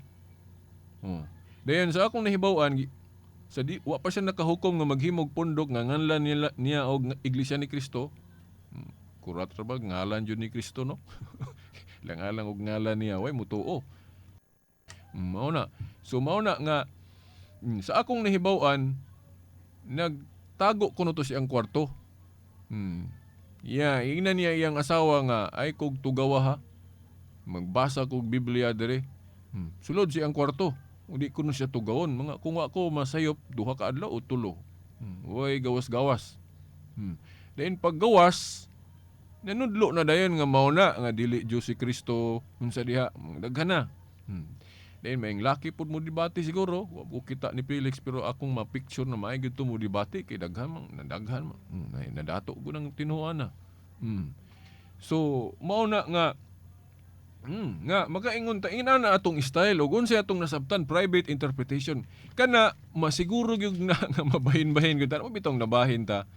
Oh. Dayon sa akong nahibaw-an, sa di wa pa siya nakahukom nga maghimog pundok nga nganlan niya og Iglesia ni Cristo. Kurat ra ba ngalan jud ni Kristo, no? Langalang og ngalan niya way mutuo. Mao na. So mao na nga sa akong nahibaw-an, nagtago kuno to siyang kwarto. Yeah, ingnan niya iyang asawa nga ay kog tugawa ha. Magbasa kog Biblia dire. Sulod siyang kwarto. Udi kuno siya tugawon. Mga kung ako masayop 2 ka adlaw o 3. Way gawas-gawas. Then paggawas, nanudlo na dayon nga mao na nga dili Dios si Kristo unsa diha, daghan na. Then may laki pud mo debate siguro. Wa ko kita ni Felix pero akong ma-picture na maay gid to mo debate kay daghan man, nadaghan man. Nadato ko nang tinuan na. So mao na nga nga makaingon ta ina na atong style ug unsay atong nasabtan, private interpretation. Kana masiguro gyud na nga mabahin-bahin gyud ta. Mo bitong nabahin ta.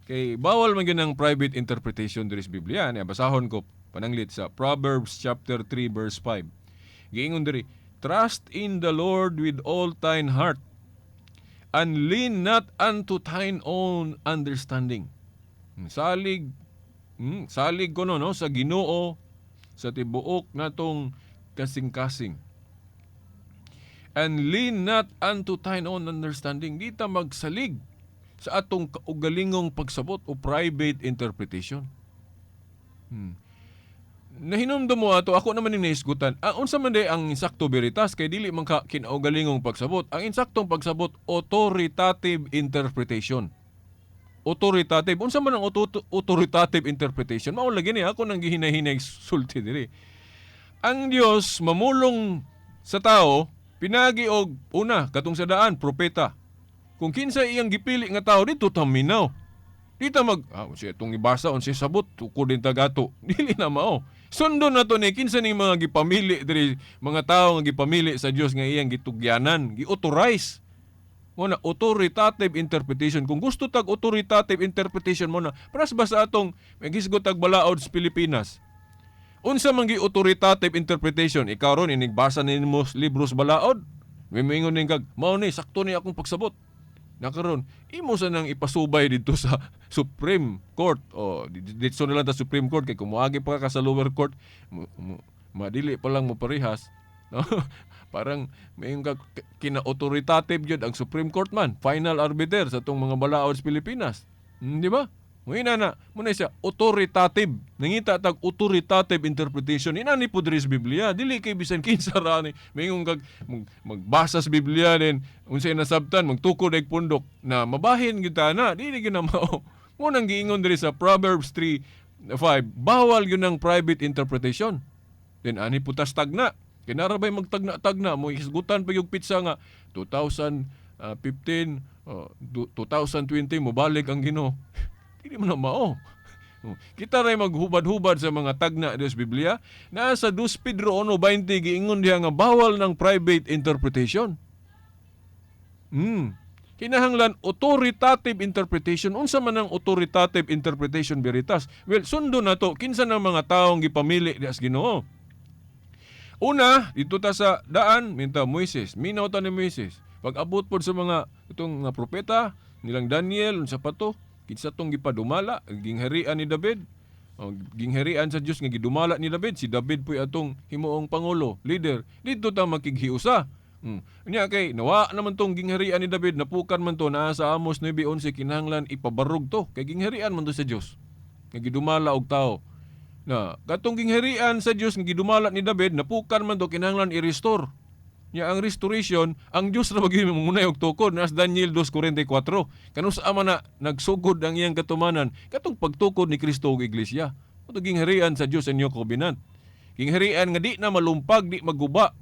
Kay bawal man gyud ang private interpretation diri sa Biblia. Niya basahon ko pananglit sa Proverbs chapter 3 verse 5. Giingon diri, "Trust in the Lord with all thine heart and lean not unto thine own understanding." Salig salig ko no, sa Ginoo sa tibuok natong kasing-kasing. And lean not unto thine own understanding. Di ta magsalig sa atong kaugalingong pagsabot o private interpretation. Nahinumdum mo ato, ako naman yung nahisgutan. Ang unsa man day ang insakto veritas kay dili man ka kinaugalingong pagsabot. Ang insaktong pagsabot, authoritative interpretation. Authoritative. Unsa man ang authoritative interpretation? Mao lagi ni ako nang gihinay-hinay sulti diri. Ang Dios mamulong sa tao pinagi og una katong sa daan propeta. Kung kinsa iyang gipili nga tao dito taminaw. Di ta mag siya itong ibasa unsay sabot tukod din tagato. Dili na mao. Sundon na to ni kinsa ning mga gipamili diri, mga tawo nga gipamili sa Dios nga iyang gitugyanan, gi-authorize. Mo na authoritative interpretation. Kung gusto tag authoritative interpretation mo na, pras ba sa atong magisgot tag balaod sa Pilipinas? Unsa man gi authoritative interpretation? Ikaw ron inigbasa nimo libros balaod. May moingon ning kag mao ni sakto ni akong pagsabot. Nakaron imo sa nang ipasubay didto sa Supreme Court o didto na lang ta Supreme Court kay kung moagi pa ka sa lower court madili pa lang mo parehas, no? Parang may ka kina-authoritative gyud ang Supreme Court man, final arbiter sa atong mga balaod sa Pilipinas. Di ba? Muna na, muna siya authoritative. Nangita tag authoritative interpretation. Inani po diri sa Biblia. Dili kay bisan kinsa ra ni mingon kag magbasa sa Biblia din unsay nasabtan magtukod ay pundok na mabahin gyud ta na dili gyud na mao. Mo nang giingon diri sa Proverbs 3:5, bawal gyud ang private interpretation. Then ani putas tagna. Kinara bay magtagna-tagna mo hisgutan pa yung pizza nga 2015, 2020 mobalik ang Ginoo. Dili man na mao. Kita ray maghubad-hubad sa mga tagna sa Biblia na sa 2 Pedro 1:20 giingon diha nga bawal ng private interpretation. Kinahanglan authoritative interpretation. Unsa man ang authoritative interpretation veritas? Well, sundo na to kinsa ng mga taong gipamili diha sa Ginoo. Una, dito ta sa daan, minta Moises, minaw ta ni Moises. Pag abot pod sa mga itong mga propeta, nilang Daniel, unsa pa to, kinsa tong gipadumala, gingharian ni David. O, gingharian sa Dios nga gidumala ni David, si David po'y atong himuong pangulo, leader. Dito ta makighiusa. Unya kay nawa naman tong gingharian ni David, napukan man to naa sa Amos 9:11, kinahanglan ipabarog to kay gingharian man to sa Dios nga gidumala og tao. Na katong gingharian sa Dios nga gidumala ni David, napukan man to, kinahanglan i-restore. Nya ang restoration, ang Dios ra magyud mangunay og tukod nas Daniel 2:44. Kanus ama na nagsugod ang iyang katumanan katong pagtukod ni Kristo og iglesia. Ato gingharian sa Dios ang New Covenant. Gingharian nga di na malumpag, di maguba.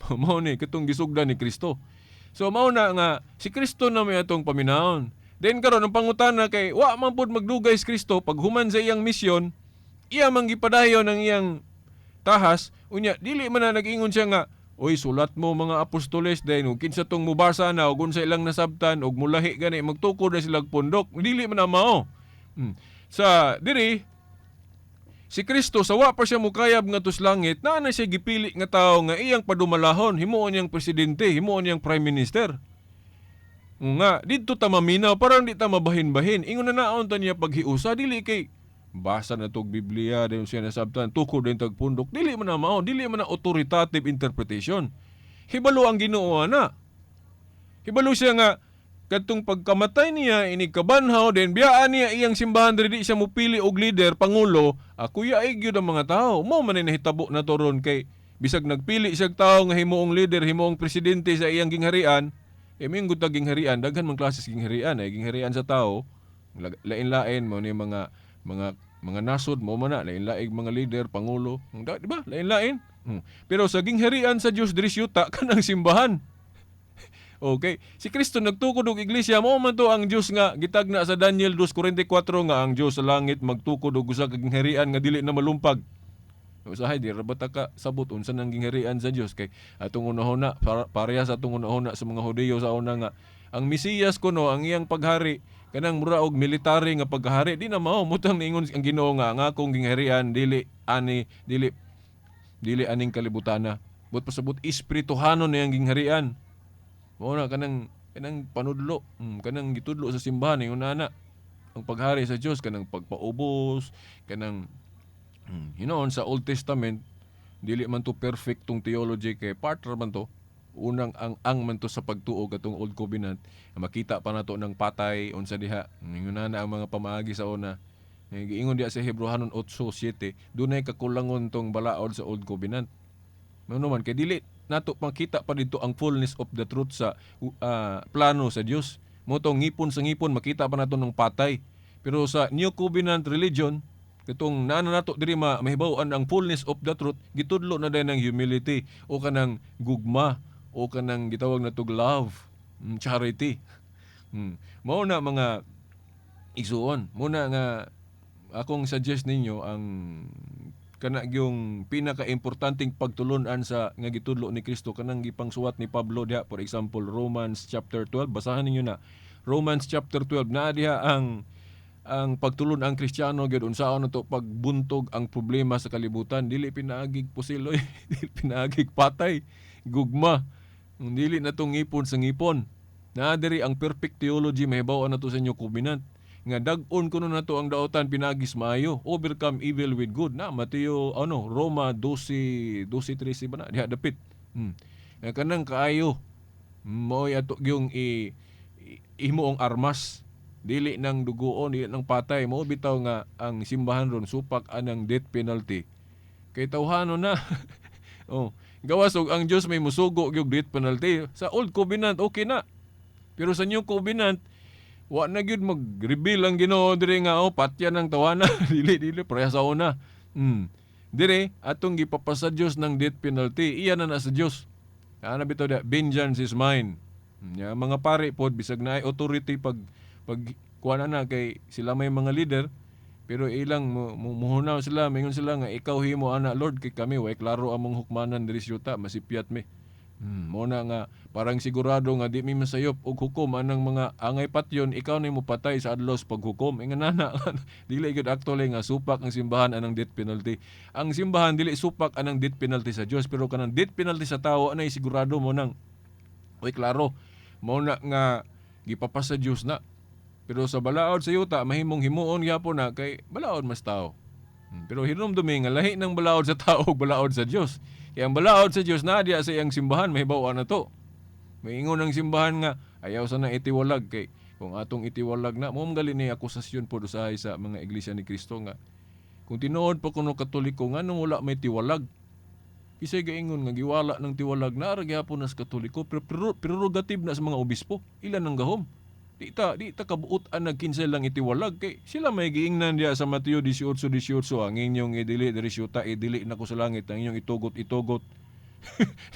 Mao ni katong gisugdan ni Kristo. So mao na nga si Kristo na may atong paminawon. Then karon ang pangutana kay wa man pud magdugay si Kristo paghuman sa iyang misyon, iya man gipadayon ang iyang tahas, unya dili man na nag-ingon siya nga, "Oy, sulat mo mga apostoles dayon ug kinsa tong mubasa na ug unsa ilang nasabtan ug mulahi gani magtukod na sila pundok." Dili man na mao. Sa diri si Kristo sa wa pa siya mukayab nga sa langit, naa na siya gipili nga tawo nga iyang padumalahon, himuon niyang presidente, himuon niyang prime minister. Nga didto ta maminaw, parang di ta mabahin-bahin. Ingon na naon ta niya paghiusa, dili kay basa na tog Biblia dayon siya nasabtan tukod din tag pundok. Dili man na mao, dili man na authoritative interpretation. Hibalo ang Ginoo ana. Hibalo siya nga kadtong pagkamatay niya inig kabanhaw, then biyaan niya iyang simbahan diri, di siya mupili og leader, pangulo, ako yaig gyud ang mga tao. Mo man ni nahitabo na to ron kay bisag nagpili siya og tao nga himuong leader, himuong presidente sa iyang gingharian, eh minggod ta gingharian, daghan man klase sa gingharian, ay gingharian sa tao, lain-lain mo ni mga nasod mo man na lain-laing mga leader, pangulo, di ba? Lain-lain. Pero sa gingharian sa Dios diri yuta kanang simbahan. Okay. Si Kristo nagtukod og iglesia, mao man to ang Dios nga gitagna sa Daniel 2:44 nga ang Dios sa langit magtukod og usa ka gingharian nga dili na malumpag. Usahay di ra ba ta ka sabot unsa nang gingharian sa Dios kay atong unahuna pareha sa atong unahuna sa mga Hudiyo sa una nga ang Mesiyas kuno ang iyang paghari kanang mura og military nga paghari, di na mao. Mutang niingon ang Ginoo nga ang akong gingharian dili ani dili dili aning kalibutana. But pasabot espirituhanon na iyang gingharian. Mao na kanang kanang panudlo, kanang gitudlo sa simbahan ingon ana. Ang paghari sa Dios kanang pagpaubos, kanang hinoon sa Old Testament dili man to perfect tong theology kay part ra man to. Unang ang man to sa pagtuo katong Old Covenant. Makita pa nato ng patay unsa diha. Ingon na ang mga pamaagi sa una. Eh, giingon diha sa Hebreohanon 8:7, dunay kakulangon tong balaod sa Old Covenant. Mao man kay dili nato makita pa dito ang fullness of the truth sa plano sa Dios. Mo tong ngipon sa ngipon makita pa nato ng patay. Pero sa New Covenant religion, katong naa na nato diri mahibaw-an ang fullness of the truth, gitudlo na dayon ng humility o kanang gugma o kanang gitawag natog love, charity. Mao na mga igsuon, mao na nga akong suggest ninyo ang kana yung pinaka-importanteng pagtulun-an sa nga gitudlo ni Kristo kanang gipangsuwat ni Pablo diha, for example Romans chapter 12. Basahan ninyo na Romans chapter 12, naa diha ang pagtulun ang Kristiyano gyud unsaon nato pagbuntog ang problema sa kalibutan, dili pinaagig pusiloy, dili pinaagig patay, gugma, dili na tong ngipon sa ngipon. Naa diri ang perfect theology, mahibaw na to sa New Covenant. Nga dag-on kuno nato ang daotan pinagis maayo, overcome evil with good na Mateo ano Roma 12 12 13 ba na diha dapit. Nga kanang kaayo mo'y ato gyung i himuong armas, dili nang dugoon, dili nang patay. Mo bitaw nga ang simbahan ron supak anang death penalty kay tawhano na. Oh, gawas og ang Dios may musugo gyud death penalty sa Old Covenant, okay na, pero sa New Covenant wa na gyud mag-reveal ang Ginoo diri nga oh patyan ang tawana. Dili, dili pareha sa una. Dire atong gipapasa Dios ng death penalty, iya na na sa Dios. Ana bitaw da, "Vengeance is mine." Ya, mga pare pod bisag naay authority pag pag kuan na kay sila may mga leader, pero ilang muhunaw sila, mingon sila nga ikaw himo ana, Lord, kay kami way klaro among hukmanan diri sa yuta, masipyat mi. Mo na nga parang sigurado nga di mi masayop og hukom anang mga angay patyon, ikaw na mo patay sa adlaw sa paghukom. Ingan na dili gyud actually nga supak ang simbahan anang death penalty. Ang simbahan dili supak anang death penalty sa Dios, pero kanang death penalty sa tawo anay sigurado mo nang oy klaro mo na nga gipapasa Dios na. Pero sa balaod sa yuta mahimong himuon gyapon na kay balaod mas tao. Pero hinumdumi nga lahi ng balaod sa tao ug balaod sa Dios. Kaya ang balaod sa Dios naa diya sa iyang simbahan, mahibaw na to. Maingon ang simbahan nga ayaw sana itiwalag kay kung atong itiwalag na mo gali ni akusasyon pod usahay sa mga Iglesia ni Cristo nga kung tinuod pa kuno Katoliko, nganong wala may tiwalag? Kisay gaingon nga giwala ng tiwalag? Naa ra gyapon na sa Katoliko, pero prerogative na sa mga obispo, ilan ang gahom. Di ta kabuot ang nagkinsay lang itiwalag kay sila may giingnan diya sa Mateo 18:18, ang inyong idili diri syuta idili na ko sa langit, ang inyong itugot itugot.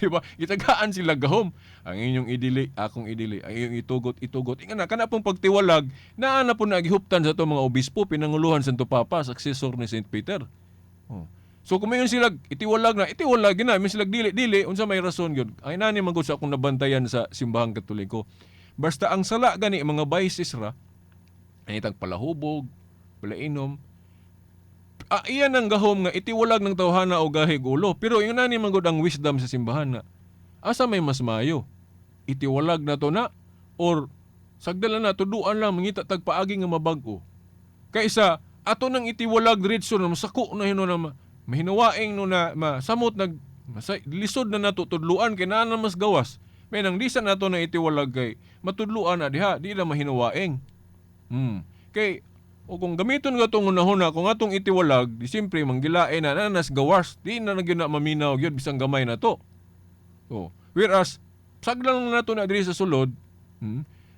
Di ba? Gitagaan sila gahom. Ang inyong idili, akong idili. Ang inyong itugot, itugot. Inga na, kana pong pagtiwalag, naa na po nagihuptan sa ato mga obispo, pinanguluhan Santo Papa, successor ni Saint Peter. Oh. So kung mayon sila itiwalag na, itiwalag na, may sila dili, dili, unsa may rason gyud? Ay nani man gud sa akong nabantayan sa simbahang Katoliko. Basta ang sala gani mga vices ra, ay itang palahubog, palainom, iyan ang gahom nga itiwalag ng tawhana o gahig ulo. Pero yun nani man gud ang wisdom sa simbahan na asa may mas maayo? Itiwalag na to na or sagdala na tuduan lang mangita tag paagi nga mabag-o. Kaysa ato nang itiwalag diretso na masako na hino na mahinawaing no na masamot nag lisod na nato tudluan kay naa na mas gawas. May nang di sa nato na itiwalag kay matudluan na diha, di na mahinawaing. Kay o kung gamiton ka itong unahuna, kung atong itiwalag, di siyempre manggilain na nanas gawas, di na nagyud na maminaw gyud bisang gamay na to. Oh. Whereas, saglang lang nato na diri sa sulod,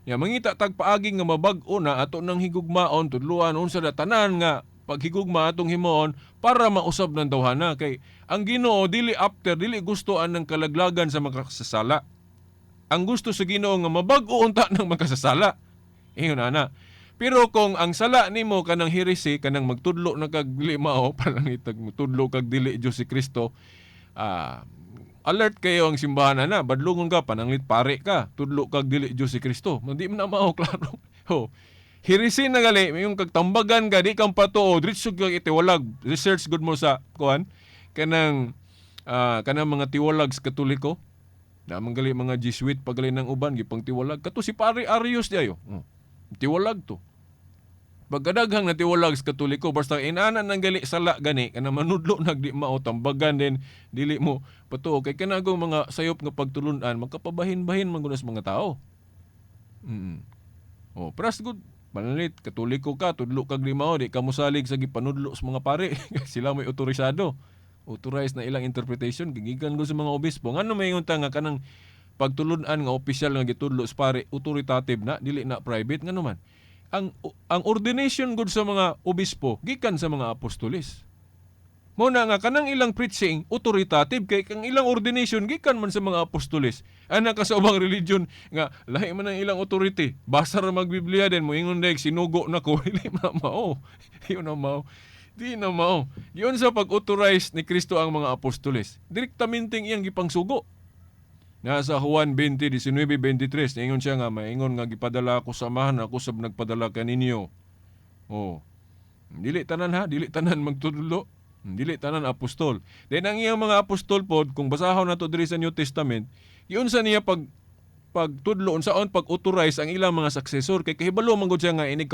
ya mangita tag paagi nga mabag-o na ato nang higugmaon, tudluan unsa na tanan nga paghigugma atong himuon para mausab ng tawhana kay ang Ginoo dili after, dili gusto anang kalaglagan sa makasasala. Ang gusto sa Ginoo nga mabag-o unta ng makasasala. Ingon ana. Pero kung ang sala nimo kanang heresy, kanang magtudlo na kag dili mao, palangitag magtudlo kag dili Dios si Kristo, alert kayo ang simbahan na, badlungon ka, pananglit pare ka, tudlo kag dili Dios si Kristo. Hindi man na mao, klaro. Ho. Heresy na gali, yung kagtambagan ka, di kang patuo, diretso kag itiwalag. Research good mo sa kuan kanang kanang mga tiwalag sa Katoliko. Namang gali mga Jesuit pagali ng uban gipang tiwalag. Kato si Pare Arius di ayo. Oh. Tiwalag to. Pagkadaghang natiwalag sa Katoliko, basta inana nang gali sala gani kana manudlo nagdi mao tambagan din dili mo patuo kay kanagong mga sayop nga pagtulunan magkapabahin-bahin man gud sa mga tao. Oh, pras good. Panalit, Katoliko ka, tudlo kag di mao, di ka mosalig sa gipanudlo sa mga pare. Sila may otorisado. Authorized na ilang interpretation gigikan ko sa mga obispo. Ngano may ta nga kanang pagtulun-an nga opisyal nga gitudlo sa pare authoritative na, dili na private? Ngano man ang ordination gud sa mga obispo gikan sa mga apostoles. Mo na nga kanang ilang preaching authoritative kay kang ilang ordination gikan man sa mga apostoles. Ana ka sa ubang religion nga lahi man ang ilang authority. Basa ra magbiblia din moingon dayeg sinugo na ko, dili man mao. Yun na mao. Di na mao. Yun sa pag-authorize ni Kristo ang mga apostoles. Direktamenteng iyang gipangsugo. Nasa Juan 20:19-23, ingon siya nga maingon nga gipadala ako sa Amahan, ako sab nagpadala kaninyo. Oh. Dili tanan ha, dili tanan magtudlo. Dili tanan apostol. Then ang iyang mga apostol pod, kung basahon nato diri sa New Testament, giunsa niya pag pagtudlo, unsaon pag-authorize ang ilang mga successor, kay kahibalo man gud siya nga inig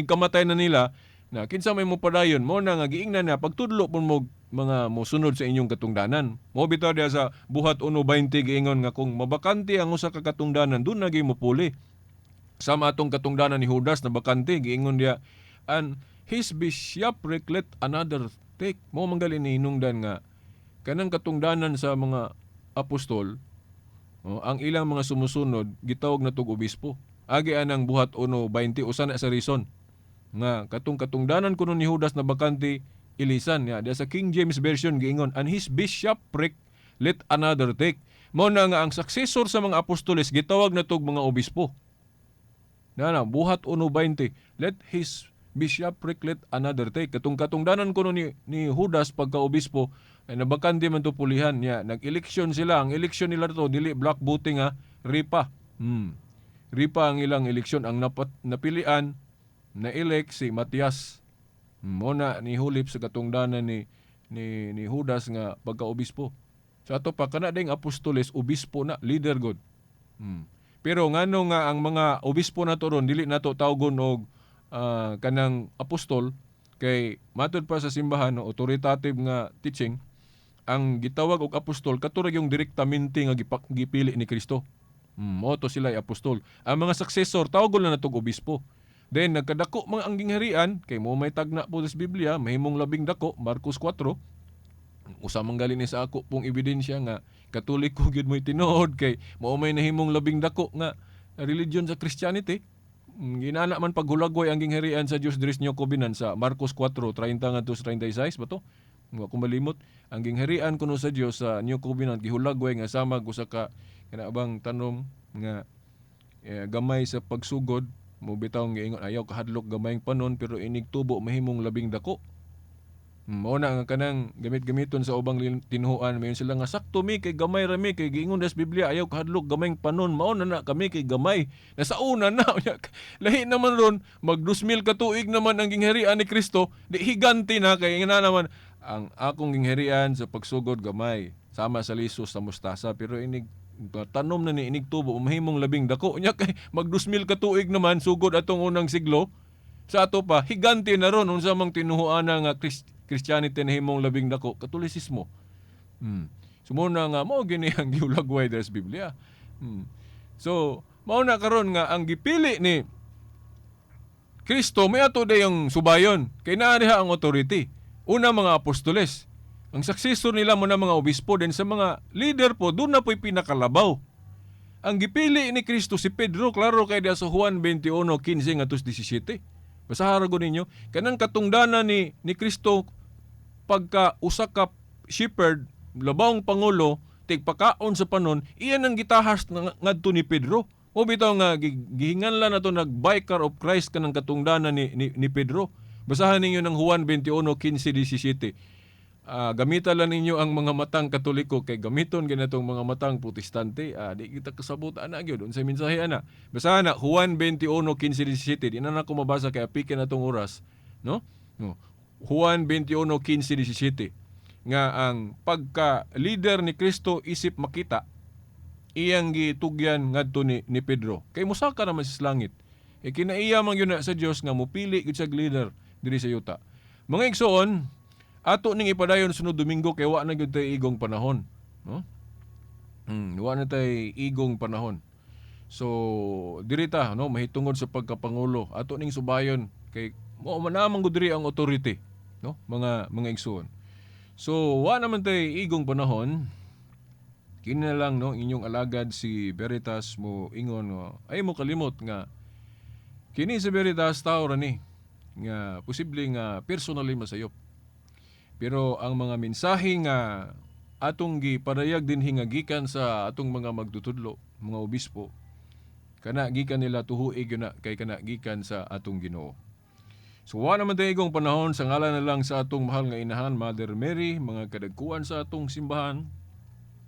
kamatay na nila na kinsa may mo padayon. Mo na nga giingnan na pagtudlo pud mo mga mosunod sa inyong katungdanan. Mo bitaw diya sa Buhat 1:20 giingon nga kung mabakante ang usa ka katungdanan, duna gyud mopuli. Sama atong katungdanan ni Judas na bakante, giingon diya, "And his bishopric let another take." Mo manggali ni hinungdan nga kanang katungdanan sa mga apostol, oh, ang ilang mga sumusunod gitawag na tog obispo. Agi anang Buhat 1:20, usa na sa reason nga katong katungdanan kuno ni Judas na bakante, ilisan niya. Diya sa King James Version giingon, "And his bishopric let another take." Mao na nga ang successor sa mga apostoles gitawag na tog mga obispo. Na na Buhat 1:20, "Let his bishopric let another take." Katong katungdanan kuno ni Judas pagka obispo ay nabakante man to, pulihan niya. Nag-election sila. Ang election nila to dili block voting ha, ripa. Ripa ang ilang eleksyon. Ang napilian na elect si Matias. Mo na nihulip sa katungdanan ni Judas nga pagka-obispo. Sa ato pa kana ding apostoles, obispo na, leader god. Pero ngano nga ang mga obispo nato ron dili nato tawgon og kanang apostol? Kay matud pa sa simbahan, no, authoritative nga teaching, ang gitawag og apostol kato ra yung direktamente nga gipili ni Kristo. Mo to sila ay apostol. Ang mga successor tawgon lang natog obispo. Then nagkadako mga ang gingharian kay mo may tagna po sa Biblia, mahimong labing dako, Marcos 4. Usa man gali ni sa ako pong ebidensya nga Katoliko gyud mo'y tinuod, kay mao may nahimong labing dako nga religion sa Christianity. Ginana man paghulagway ang gingharian sa Dios diri sa New Covenant sa Marcos 4:30 ngadto sa 36 ba to? Wa ko malimot. Ang gingharian kuno sa Dios sa New Covenant gihulagway nga samag usa ka kana bang tanom nga gamay sa pagsugod, mo bitaw nga ingon ayaw kahadlok gamayng panon, pero inig tubo mahimong labing dako. Mao na nga kanang gamit-gamiton sa ubang tinuhuan, mayon sila nga sakto mi kay gamay ra mi, kay giingon sa Biblia ayaw kahadlok gamayng panon, mao na na kami kay gamay. Nasa una na unya, lahi naman ron, mag 2000 ka tuig naman ang gingharian ni Kristo, di higante na kay nga naman ang akong gingharian sa pagsugod gamay sama sa liso sa mustasa, pero inig tanom na ni, inig tubo, mahimong labing dako. Unya kay mag 2000 ka tuig naman sugod atong unang siglo, sa ato pa higante na ron. Unsa mang tinuhuan nga Christianity nahimong labing dako? Katolisismo. So mo na nga mao gini ang gihulagway diri sa Biblia. So mao na karon nga ang gipili ni Kristo may ato yung subayon kay naa diha ang authority. Una, mga apostoles. Ang successor nila mo na mga obispo. Din sa mga leader po, doon na po'y pinakalabaw. Ang gipili ni Kristo si Pedro, klaro kay diha sa Juan 21:15 ngadto 17. Basahan ko ninyo, kanang katungdanan ni Kristo pagka usa ka shepherd, labawng pangulo, tigpakaon sa panon, iyan ang gitahas ngadto ni Pedro. O bitaw nga gihinganlan nato nag-vicar of Christ kanang katungdanan ni Pedro. Basahan ninyo ng Juan 21:15 17. Gamitan lang ninyo ang mga matang Katoliko kay gamiton ginatong mga matang Protestante. Di kita kasabot ana gyud unsay mensahe ana. Basahan na Juan 21:15 17. Di na nako mabasa kay apikin na tong oras, no? No. Juan 21:15 17 nga ang pagka leader ni Kristo isip makita, iyang gitugyan ngadto ni Pedro kay mosaka naman sa langit e kinaiya man gyud na sa Dios nga mopili gyud siya leader diri sa yuta. Mga igsoon, ato ning ipadayon sunod Domingo kay wa na gyud tay igong panahon, no? Wa na tay igong panahon. So diri ta, no, mahitungod sa pagkapangulo, ato ning subayon kay mo man naman gud diri ang authority, no, mga igsoon. So wa naman tay igong panahon. Kini na lang, no, inyong alagad si Veritas mo ingon no, ay mo kalimot nga kini si Veritas tao ra ni nga posible nga personally masayop. Pero ang mga mensahe nga atong gipadayag dinhi nga gikan sa atong mga magtutudlo, mga obispo, kana gikan nila, tuhui gyud na kay kana gikan sa atong Ginoo. So wa naman tayo igong panahon. Sa ngalan na lang sa atong mahal nga inahan, Mother Mary, mga kadagkuan sa atong simbahan,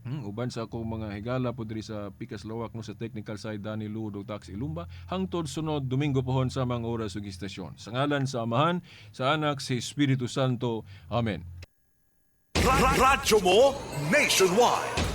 uban sa akong mga higala po diri sa Pikas Lawak, no, sa technical side Danny Ludo Tax Ilumba, hangtod sunod Domingo pohon sa mga oras ug istasyon. Sa ngalan sa Amahan, sa Anak, sa Espiritu Santo. Amen. Radyo mo nationwide.